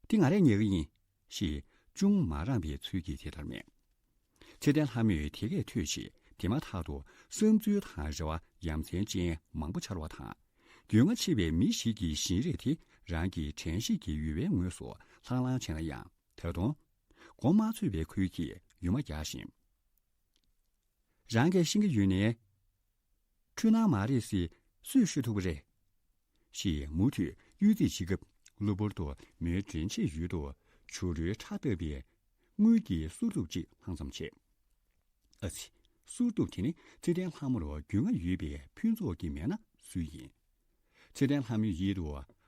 འདི་ང་རས་ཉོས་ཀྱི་ཡིན། ཞེས་ཅུང་མ་རངས་པའི་ཚུལ་གྱིས་དེ་ལྟར་སྨྲས། ཚེ་བརྟན་ལྷ་མོས་དེ་སྐད་ཐོས་རྗེས། དེ་མ་ཐག་ཏུ་བསམ་ཚུལ་དང་རེ་བ་ཡ་མཚན་ཅན་མང་པོ་འཆར་བ་དང་། རྒྱུས་མངའ་ཆེ་བའི་མི་ཞིག་གི་བཞིན་རས་དེ་རང་གི་དྲན་ཤེས་ཀྱི་ཡུ་བའི་ངོས་སུ་ལྷང་ལྷང་བྱས་ན་ཡང་། ད་དུང་མགོ་མ་ཚོས་པའི་ཁུལ་གྱིས་ཡུ་མ་རྒྱག་བཞིན། རང་གིས་ཤེས་ཀྱི་ཡོད་ནའི། འཁྲུལ་སྣང་མ་རེད་ཟེར་སུས་ཤོད་ཐུབ་ཀྱི་རེད། ཞེས་མུ་མཐུད་གཡོལ་རྩིས་བྱེད་སྐབས། གློ་བུར་དུ་མོའི་དྲན་ཤེས་ཡུལ་དུ་བྱུ་རུའི་ཁྲག་བཏབ་པའི་དངུལ་གྱི་གསོལ་གདུབ་ཅིག་ལྷང་ཙམ་བྱས། ཨ་ཙི། གསོལ་གདུབ་དེ་ནི་ཚེ་བརྟན་ལྷ་མོར་རྒྱུས་མངའ་ཡོད་པའི་ཕུན་ཚོགས་ཀྱི་མེད་ན་སུའི་ཡིན། ཚེ་བརྟན་ལྷ་མོའི་ཡིད་དུ་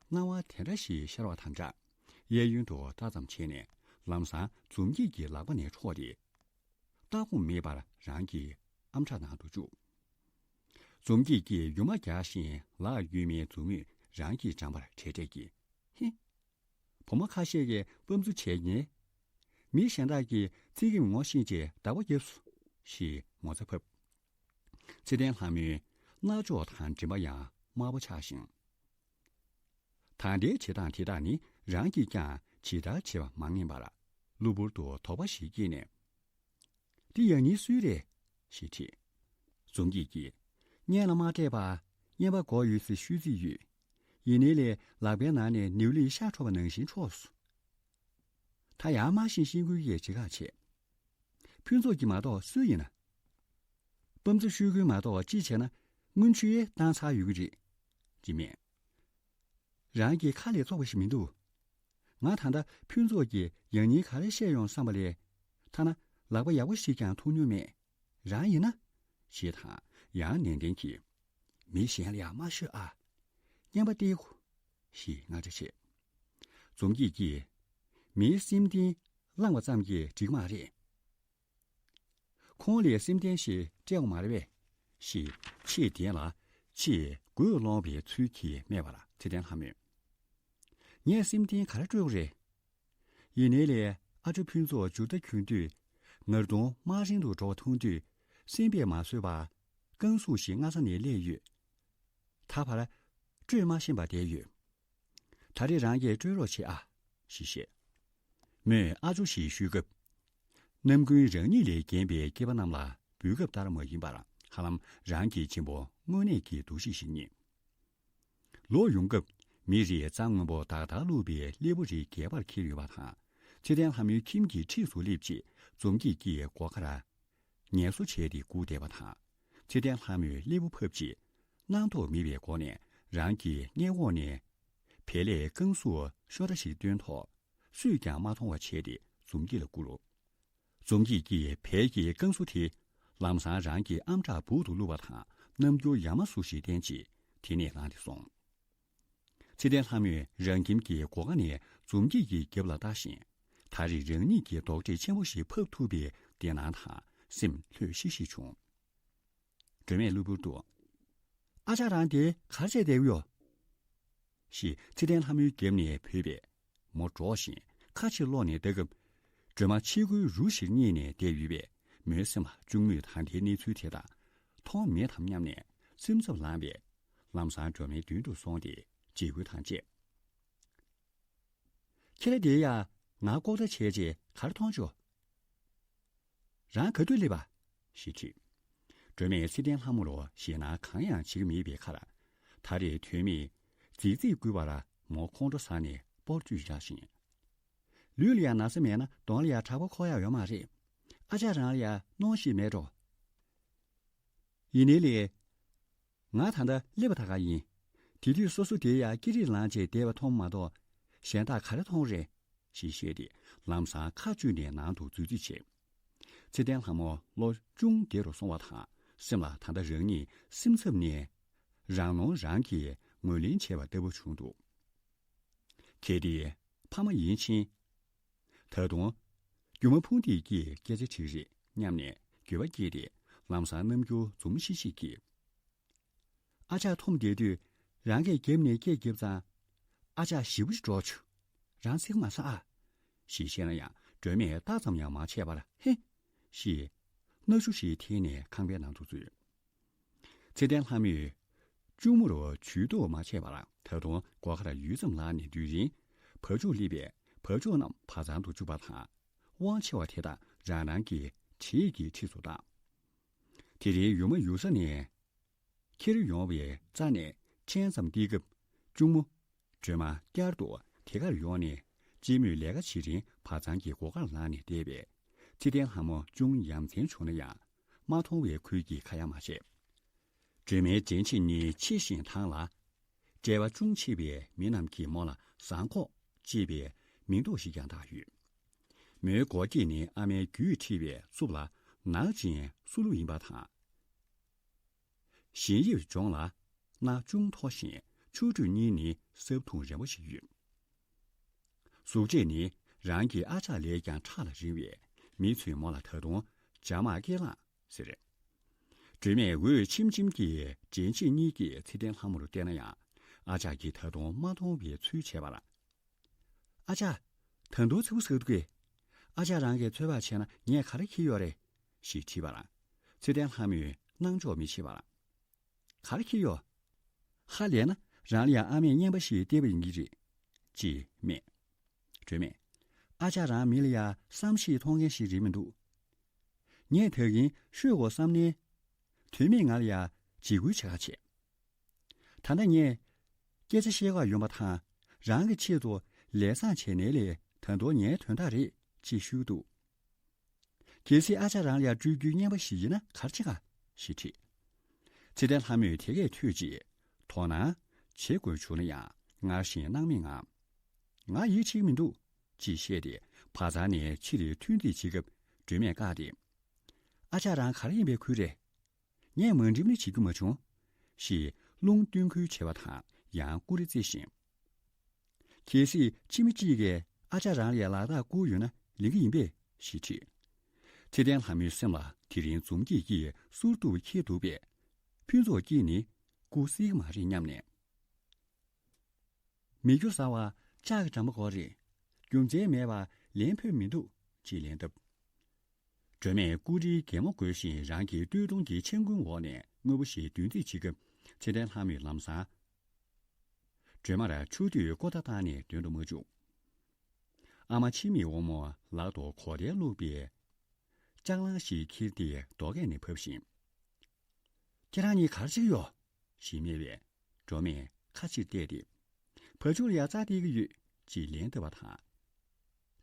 སྣང་བ་དེ་འདྲ་ཞིག་ཤར་བ་དང་སྦྲགས། གཡས་གཡོན་དུ་ལྟ་ཙམ་བྱས་ནས། ལམ་སང་འཛོམས་སྐྱིད་ཀྱི་ལག་པ་ནས་འཕྲོག་སྟེ། ལྟ་དགོངས་མེད་པར་རང་གི་ཨམ་ཕྲག་ནང་དུ་བཅུག་འཛོམས་སྐྱིད་ཀྱིས་ཡུ་མ་རྒྱག་བཞིན་ལག་གཡོན་མའི་མཛུབ་མོས་རང་གི་བྲང་པར་བྲེལ་བྲེལ་གྱིས། ཧི། བུ་མོ་ཁ་ཤས་ཀྱིས་དཔའ་མཛུབ་བྱས་ཉེན། མི་གཞན་དག་གིས་ཚིག་གི་ངོ་ཤེས་རྗེས་བདག་པོ་རྒྱབ་སོང་། ཞེས་ངོ་ཚ་ཕབ། ཚེ་བརྟན་ལྷ་མོའི་རྣ་ཅོག་དང་མགྲིན་པ་ཡང་དམར་པོ་ཆགས་ཤིང་། ད་ལྟའི་བྱེད་སྟངས་དེ་དག་ནི་རང་གིས་ཀྱང་ཇི་ལྟར་བྱེད་པ་མ་ངེས་པར། གློ་བུར་དུ་དོགས་པ་ཞིག་སྐྱེས་ནས། འདི་ཡང་སྙིང་སུའི་རེད། ཞེས་དྲིས། འཛོམས་སྐྱིད་ཀྱིས། སྙན་ལ་མ་སྤྲད་པར་རྔན་པ་དགོས་ཡོད་ཟེར་ཤོད་རྩིས་ཡོད། ཡིན་ནའི་ལས་ལག་པའི་ནང་ནས་ནེའུ་ལིས་ཤ་འཕྲོག་པ་ནང་བཞིན་འཕྲོག་སོང་། ད་ཡང་མ་ཤེས་ཤེས་ཁུལ་གྱིས་ཇི་ག་བྱས། ཕུན་ཚོགས་ཀྱིས་མ་གཏོགས་སུ་ཡིན་ན། དཔའ་མཛུབ་ཤོད་ཁུལ་མ་གཏོགས་ཅི་བྱས་ན་སྔོན་ཆུ་ཡེ་བཏང་ཚར་ཡོད་ཀྱི་རེད། ཅེས་སྨྲས། རང་གི་ཁ་ལས་ཙོག་པ་ཞིག་མི་འདུག་ང་ད་ལྟ་ཕུན་ཚོགས་ཀྱིས་ཡང་སྙིང་ག་རེ་བཤད་ཡོང་བསམ་པ་ལས། ཐ་ན་ལག་པ་ཡག་པོ་ཞིག་ཀྱང་འཐུང་མྱོང་མེད། རང་ཡིན་ན། ཞེས་དང་ཡང་ནན་ཏན་གྱིས། མི་གཞན་ལ་ཡང་མ་ཤོད་ཨ། རྔན་པ་སྟེར་དགོས། ཞེས་དངངས་སྐྲག་བྱས། འཛོམས་སྐྱིད་ཀྱིས། མིའི་སེམས་གཏིང་བླངས་པ་ཙམ་གྱིས་འགྲིག་མ་རེད། ཁོང་ལས་སེམས་གཏིང་ཞིག་སྤྲད་དགོས་མ་རེད་པས། ཞེས་ཆེས་བདེན་ལ་ཆེས་དགོད་སློང་བའི་ཚུལ་གྱིས་སྨྲས་པ་ལ་ཚེ་བརྟན་ལྷ་མོས། ངས་སེམས་གཏིང་ག་རེ་སྤྲོད་དགོས་རེད། ཡིན་ནའི་ལས་ཨ་ཇོ་ཕུན་ཚོགས་འཇུར་རྟ་གྱོན་དུས། ངར་གདོང་དམར་ཧྲེང་དུ་འགྲོ་བ་མཐོང་དུས། སེམས་པས་མ་བཟོད་པར་རྐང་ཟུག་ཞིག་སྔ་ས་ནས་སླེབས་ཡོད། ད་བར་སྤྲོད་མ་ཤེས་པར་བསྡད་ཡོད། ད་རེས་རང་གིས་སྤྲོད་རོགས་བྱེད་ཨ། ཞེས་བཤད། མོས་ཨ་ཇོ་ཞེས་ཞུས་སྐབས། རྣམ་ཀུན་རང་ཉིད་ལས་རྒན་པའི་སྐྱེས་པ་རྣམས་ལ་འབུལ་སྐབས་ལྟར་མ་ཡིན་པར། ཧ་ལམ་རང་གི་གཅེན་པོ་དངོས་གནས་ཀྱི་འདུ་ཤེས་ཤིག་རྙེད། ལོག་ཡོང་སྐབས། མི་རེས་རྩྭ་སྔོན་པོ་དག་དག་བླུགས་པའི་སླེ་པོ་རེ་སྒལ་པར་འཁྱེར་ཡོད་པ་དང་། ཚེ་བརྟན་ལྷ་མོའི་ཁྱིམ་གྱི་འཁྲིས་སུ་སླེབས་རྗེས། འཛོམས་སྐྱིད་ཀྱིས་སྒོ་ཁར་ངལ་གསོ་བྱས་ཏེ་སྒུག་བསྡད་པ་དང་། ཚེ་བརྟན་ལྷ་མོས་སླེ་པོ་ཕབ་རྗེས། སྣང་དོགས་མེད་པའི་སྒོ་ནས་རང་གི་སྔས་འོག་ནས་བལ་ལས་རྐང་ཟུག་ཤོ་འདྲ་ཞིག་བཏོན་ཐོག་སུས་ཀྱང་མ་མཐོང་བ་བྱས་ཏེ་འཛོམས་སྐྱིད་ལ་བསྐུར། འཛོམས་སྐྱིད་ཀྱིས་བལ་གྱི་རྐང་ཟུག་དེ་ལམ་སང་རང་གི་ཨམ་ཕྲག་སྦུག་ཏུ་བླུགས་པ་དང་། རྣམ་འགྱུར་ཡ་མ་ཟུག་ཞིག་བསྟན་རྗེས་དེ་ནས་ལངས་ཏེ་སོང་། ཚེ་བརྟན་ལྷ་མོས་རང་ཁྱིམ་གྱི་སྒོ་ཁ་ནས་འཛོམས་སྐྱིད་ཀྱི་རྒྱབ་ལ་ལྟ་བཞིན། ད་རེས་རང་ཉིད་ཀྱིས་རྡོག་ཁྲེས་ཆེན་པོ་ཞིག་ཕབ་ཐུབ་པའི་བདེ་སྣང་དང་སེམས་ལྷོད་ཤིག་ཤིག་བྱུང་། སྒྲོལ་མས་གློ་བུར་དུ། ཨ་ཅག་རང་དེ་ག་རེ་བྱས་བསྡད་ཀྱི་ཡོད། ཞེས་ཚེ་བརྟན་ལྷ་མོའི་རྒྱབ་ནས་བོས་པས། མོ་འདྲོགས་ཤིང་ཁ་ཕྱིར་སློག་ནས་ལྟ་སྐབས། སྒྲོལ་མ་ཕྱི་གོས་རུ་ཞིག་རྙེད་ནས་བསྡད་ཡོད་པས། མོའི་སེམས་ལ་གཅུང་མོས་ད་ལྟའི་གནས་ཚུལ་དེ་དག་མཐོང་མེད་དམ་སྙམ་ནས་སེམས་འཚབ་ལངས་པས། ལམ་སང་སྒྲོལ་མའི་མདུན་དུ་སོང་སྟེ་འཇིགས་སྐུལ་དང་བཅས། ཁྱེད་རང་དེ་ཡ་ང་ལྐོག་ལྟ་བྱས་རྗེས་ག་རེ་མཐོང་བྱུང་། རང་ག་དུས་སླེབས་པ། ཞེས་དྲིས། སྒྲོལ་མས་ཚེ་བརྟན་ལྷ་མོར་ཞེད་སྣང་གང་ཡང་བྱེད་ཀྱི་མེད་པའི་ཁར། ད་རེས་དོན་མེད་རྫིག་རྫིག་བསྐུལ་བར་མོ་ཁོང་ཁྲོ་ཟ་ནས་སྤོར་བཅུག་བཞག་ཅིང་། ལུས་ལ་ཡང་ན་ཚ་མེད་ན་གདོང་ལ་ཡང་དྲག་པོ་འཁོར་ཡག་ཡོད་མ་རེད། ཨ་ཅག་རང་ལ་ཡང་གནོང་ཤེས་མེད་འགྲོ། ཡིན་ནའི་ལས། ང་ད་ལྟ་སླེབས་པ་ད་ག་ཡིན། དེ་དུས་སོ་སོ་དེ་ཡང་ཀི་རིག་ལངས་བྱས་བསྡད་པ་མཐོང་མ་གཏོགས་གཞན་དག་ག་རེ་མཐོང་རེད། ཞེས་བཤད་དེ་ལམ་སང་ཁ་གཅུས་ནས་ནང་དུ་འཛུལ་རྩིས་བྱས། ཚེ་བརྟན་ལྷ་མོ་བློ་ཅུང་བདེ་རུ་སོང་བ་དང་། སེམས་ལ་ད་ལྟ་རང་ཉིད་སེམས་འཚབ་ནས་རང་ནོར་རང་གིས་ངོས་ལེན་བྱས་པ་ལྟ་བུ་བྱུང་འདུག་གལ་ཏེ་ཕ་མ་ཡིན་ཕྱིན། ད་དུང་རྒྱུ་མ་ཕུང་འདི་ཀྱི་སྐད་ཆ་ཅིག་རེད་སྙམ་ནས་འགྱོད་པ་སྐྱེས་ཏེ་ལམ་སང་རྣམ་འགྱུར་འཛུམ་ཤིག་ཤིག་གིས། ཨ་ཅག་འཐོམས་བསྡད་དུས་རང་གིས་རྒྱབ་ནས་སྐད་བརྒྱབ་ཙང་། ཨ་ཅག་ཞེ་པོ་ཅིག་འདྲོག་བྱུང་། རང་ཚིག་མ་ཟ་ཨ། ཞེས་བཤད་ན་ཡང་སྒྲོལ་མས་རྟགས་ཙམ་ཡང་མ་བྱས་པར་ཧེ། ཞེས། སྣ་ཆུ་ཞིག་འཐེན་ནས་ཁང་པའི་ནང་དུ་འཛུལ། ཚེ་བརྟན་ལྷ་མོས། གཅུང་མོར་ཇུས་གཏོགས་མ་བྱས་པར་ད་དུང་སྒོ་ཁར་ཡུད་ཙམ་ལངས་ནས་སྡོད་རིང་། བ་ཕྱུགས་སླེབས་པས་བ་ཕྱུགས་རྣམས་བ་ཚང་དུ་བཅུག་པ་དང་། དབང་ཆེ་བ་དེ་དག་རང་རང་གི་བྱེས་ཀྱི་འཁྲིས་སུ་བཏང་། དེ་རིང་ཡུལ་མ་ཡུལ་ས་ནས་ཁྱེར་ཡོང་བའི་རྩ་ནས་ཕྱེད་ཙམ་སྟེར་སྐབས། གཅུང་མོ། སྒྲོལ་མ་བསྐྱར་དུ་དེ་གར་ཡོང་ནས་སྐྱེད་མོས་ལས་ཀ་བྱེད་རིང་བ་ཚང་གི་སྒོ་ཁར་ལངས་ནས་བསྡད་པས། ཚེ་བརྟན་ལྷ་མོ་ཅུང་ཡ་མཚན་བྱུང་ན་ཡང་མ་མཐོང་བའི་ཁུལ་གྱིས་ཁ་ཡ་མ་བྱས། སྒྲོལ་མའི་འདྲེན་བྱེད་གཉིས་ཕྱི་བཞིན་ཐང་ལ། བྲེལ་བ་ཅུང་ཆེ་བའི་མི་རྣམས་ཀྱིས་མོ་ལ་ཟངས་ཁོག་ཅེས་པའི་མིང་འདོགས་ཤིག་ཀྱང་བཏགས་ཡོད། མོའི་མགོ་སྐེ་ནི་ཨ་མའི་རྒྱུད་འཁྲིད་པའི་རྩུབ་ལ་ནག་ཅིང་སུ་ལུ་ཡིན་པ་དང་། གཞན་དབྱིབས་སྦྱོང་ལ་སྣ་ཅུང་མཐོ་ཞིང་ཕྱོགས་བྲུས་གཉིས་ནི་སྲབ་ཐུང་རན་པོ་ཞིག་ཡོད། གཟུགས་བྱད་ནི་རང་གི་ཨ་ཅག་ལས་ཀྱང་ཕྲ་ལ་རིང་བས་མི་ཚོས་མོ་ལ་ད་དུང་བྱ་དམག་སྐེ་ལངས་ཟེར། སྒྲོལ་མས་འོད་ཆེམ་ཆེམ་གྱིས་འདྲེན་བྱེད་གཉིས་ཀྱིས་ཚེ་བརྟན་ལྷ་མོར་བལྟས་ན་ཡང་ཨ་ཅག་གིས་ད་དུང་མ་མཐོང་བའི་ཚུལ་བྱས་པར། ཨ་ཅག་ད་དུང་ཚ་པོ་ཟ་འདུག་གས། ཨ་ཅག་རང་གིས་ཚོད་དཔག་བྱས་ན་ངས་ག་རེ་འཁྱེར་ཡོད་རེད། ཞེས་དྲིས་པར། ཚེ་བརྟན་ལྷ་མོས་སྣང་འཇོག་མི་བྱེད་པར། ག་རེ་འཁྱེར་ཡོད། ཧ་ལས་ན་རང་ལ་ཡང་ཨ་མས་རྔན་པ་ཞིག་སྟེར་བ་ཡིན་གྱི་རེད། ཅེས་སྨྲས། སྒྲོལ་མས། ཨ་ཅག་རང་མི་ལ་ཡང་བསམ་ཤེས་མཐོང་མཁན་ཞིག་རེད་མི་འདུག་ངས་ད་གིན་ཤོད་དགོས་བསམ་ནའི། དོན་མེད་ང་ལ་ཡང་འཇིགས་སྐུལ་བྱེད་ཁ་བྱེད། ད་ལྟ་ངས་སྐད་ཆ་བཤད་ག་ཡོང་པ་དང་རང་གི་ཆེད་དུ་ལས་བཟང་བྱས་ནའི་ལས་ད་དུང་ངའི་དོན་དག་རེད་ཅེས་ཞུས་འདུག་གལ་སྲིད་ཨ་ཅག་རང་ལ་ཡང་སྤྲོད་རྒྱུའི་རྔན་པ་ཞིག་ཡིན་ན་ག་རེ་བྱེད་ག་ཞེས་དྲིས། ཚེ་བརྟན་ལྷ་མོས་དེ་སྐད་ཐོས་རྗེས་དོ་སྣང་བྱེད་དགོས་བྱུང་ན་ཡང་སྔར་བཞིན་སྣང་མེད་ངང་། ང་ཡིད་ཆེས་མི་འདུག་ཅེས་བཤད་དེ་བ་ཚང་ནས་ཕྱིར་ཐོན་ཏེ་བྱེད་སྐབས་སྒྲོལ་མས་བཀག་སྟེ། ཨ་ཅག་རང་ག་རེ་ཡིན་པའི་ཁུལ་རེད། ངས་མ་འགྲིམ་ནི་བྱེད་རྒྱུ་མ་བྱུང་། ཞེས་རླུང་བསྟུན་ཁུལ་བྱས་པ་དང་ཡང་ཀུ་རེ་རྩེ་བཞིན། གལ་སྲིད་ཕྱི་མི་གཅིག་གིས་ཨ་ཅག་རང་ལ་ལག་རྟགས་བསྐུར་ཡོད་ན་ལེན་གྱི་ཡིན་པས་ཞེས་དྲིས། ཚེ་བརྟན་ལྷ་མོའི་སེམས་ལ་དེ་རིང་འཛུམ་སྐྱིད་ཀྱིས་གསུར་དུ་འཁྱིལ་འདུག་པས། ཕུན་ཚོགས་སྐྱིད་ནི་སྐུ་སྲིད་མ་རེད་སྙམ་ནས། མི་རྒྱུ་ཟ་བ་ལྕགས་ཀྱི་འགྲམ་པ་སྐོར་རེད། རྒྱུ་མཚན་མེད་པར་ལེན་ཕོད་མི་འདུག་ཅེས་ལན་བཏབ། སྒྲོལ་མས་སྐུ་དྲིན་གད་མོ་དགོད་བཞིན་རང་གི་སྟོད་ཐུང་གི་མཆན་ཁུང་འོག་ནས་དངོས་པོ་ཞིག་འདོན་རྩིས་བྱེད་སྐབས་ཚེ་བརྟན་ལྷ་མོས་ལམ་སང་། སྒྲོལ་མར་ཆུ་དུས་ཀོ་ཐག་བཏང་ནས་འདོན་དུ་མ་བཅུག་ཨ་མ་འཆི་མེད་དབང་མོ་ལག་ཏུ་གོ་དེ་བླུགས་པའི་ལྕགས་གླང་ཞིག་འཁྱེར་ཏེ་རྡོ་སྐས་ནས་བབས་ཤིང་། ཁྱེད་རང་གཉིས་ག་རེ་བྱེད་ཀྱི་ཡོད། ཞེས་སྨྲས་པས། སྒྲོལ་མས་ཁ་ཕྱིར་བལྟས་ཏེ། བ་ཕྱུགས་ལ་ཡང་རྩྭ་སྟེར་གྱི་ཡོད། ཅེས་ལན་བཏབ་པ་དང་།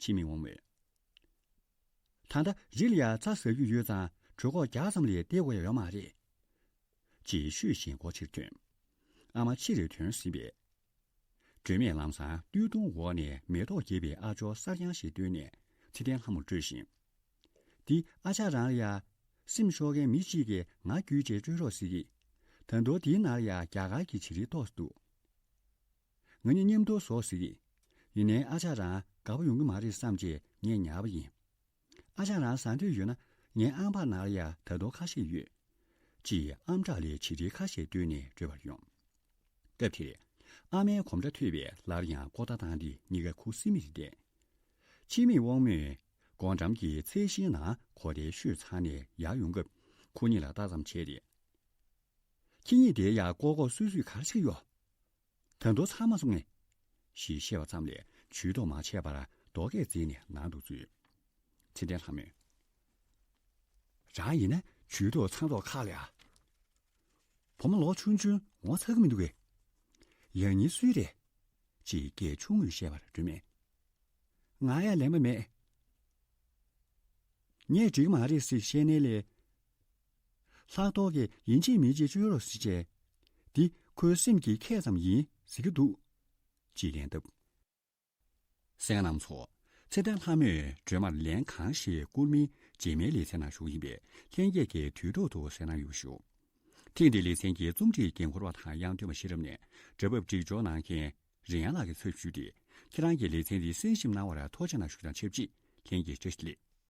འཆི་མེད་དབང་མོས། ད་ལྟ་རི་ལ་ཡང་རྩྭ་ཟ་རྒྱུ་ཡོད་ཙང་གྲོད་ཁོག་རྒྱགས་ཙམ་ལས་བསྡད་དགོས་ཡ་ཡོད་མ་རེད། ཅེས་ཤོད་བཞིན་སྒོ་ཕྱིར་ཐོན། ཨ་མ་ཕྱིར་ཐོན་ཟིན་པས། སྒྲོལ་མས་ལམ་སང་སྟོད་ཐུང་འོག་ནས་མེ་ཏོག་རྒྱས་པའི་ཨ་ཅོ་གསར་རྐྱང་ཞིག་བཏོན་ནས་ཚེ་བརྟན་ལྷ་མོར་སྤྲོད་བཞིན། འདི་ཨ་ཅག་རང་ལ་ཡ། སེམས་ཤོར་མཁན་མི་གཅིག་གིས་ང་བརྒྱུད་བྱས་སྤྲོད་རོགས་ཟེར་གི། ད་དུང་དེའི་ནང་ལ་ཡ་རྒྱ་གར་གྱི་བྱི་རིལ་ཏོག་ཙམ་འདུག་ང་གཉིས་མཉམ་དུ་ཟོ་ཟེར་གི། ཡིན་ནའི་ཨ་ཅག་རང་དགའ་པོ་ཡོང་གི་མ་རེད་བསམ་བྱས་ངས་ཉར་བ་ཡིན། ཨ་ཅག་རང་ཟ་འདོད་ཡོད་ན་ངའི་ཨམ་ཕྲག་ནང་ལ་ཡ་ད་དུང་ཁ་ཤས་ཡོད། ཅེས་ཨམ་ཕྲག་ལས་བྱི་རིལ་ཁ་ཤས་བཏོན་ནས་སྤྲོད་པར་ཡོང་། སྐབས་དེར། ཨ་མའི་གོམ་སྒྲ་ཐོས་པས་སླར་ཡང་ཀོ་ཐག་བཏང་སྟེ་གཉིས་ཀ་ཁུ་སིམ་མེར་བསྡད། འཆི་མེད་དབང་མོས་སྒོ་འགྲམ་གྱི་ཚལ་ཞིང་ནང་གོ་དེ་བཤོས་ཚར་ནས་ཡར་ཡོང་སྐབས་ཁོ་གཉིས་ལ་ལྟ་ཙམ་བྱས་ཏེ། ཁྱེད་གཉིས་དེ་ཡར་ལྐོག་ལྐོག་སུད་སུད་ག་རེ་བྱེད་ཀྱི་ཡོད། ད་དུང་ཚར་མ་སོང་ངས། ཞེས་བཤད་པ་ཙམ་ལས་ཇུས་གཏོགས་མ་བྱས་པར་རྡོ་སྐས་འཛེགས་ནས་ནང་དུ་འཛུལ། ཚེ་བརྟན་ལྷ་མོས། རང་ཡིན་ན་ཇུས་གཏོགས་ཚང་ཐོག་ཁག་ལ་ཡ། བུ་མོ་ལོ་ཆུང་ཆུང་ངོ་ཚ་གི་མི་འདུག་གས། ཡང་ཉིན་སུའི་རེད། ཅེས་སྐད་ཆུང་ངུས་བཤད་པར་སྒྲོལ་མས། ང་ཡ་ལན་པ་མེད། ངས་འགྲིག་མ་རེད་ཟེར་བཤད་ནའི་ལས། ལྷག་ཐོག་གིས་ཡིན་གཅིག་མིན་གཅིག་བཅོས་རོགས་ཟེར་བྱས། འདི་ཁོའི་སེམས་ཀྱི་ཁྱད་ཙམ་ཡིན་ཟེར་གྱི་འདུག་ཅེས་ལན་བཏབ། གསན་མཁན་རྣམ་ཚོ། ཚེ་བརྟན་ལྷ་མོས་སྒྲོལ་མར་ལན་གང་ཞིག་བསྐུར་མིན་རྗེས་མའི་ལེ་ཚན་ནང་ཞུགས་ཡིན་པས་ལྷན་རྒྱས་ཀྱིས་དུས་ཐོག་ཏུ་གསན་གནང་ཡོང་ཞུ། ཐེངས་འདིའི་ལེ་ཚན་གྱི་རྩོམ་སྒྲིག་འགན་འཁུར་བ་དང་དབྱངས་སྟོན་པ་ཤེས་རབ་ནས་སྒྲ་ཕབ་སྒྲིག་སྦྱོར་གནང་མཁན་རིན་དབྱངས་ལགས་ཀྱིས་ཕབ་ཞུས་ཏེ། ཁྱེད་རང་གིས་ལེ་ཚན་འདི་གསན་ཞིབ་གནང་བར་ཐུགས་རྗེ་གནང་ཞུ་དང་ཆབས་ཅིག་ལྷན་རྒྱས་བཀྲ་ཤིས་བདེ་ལེགས།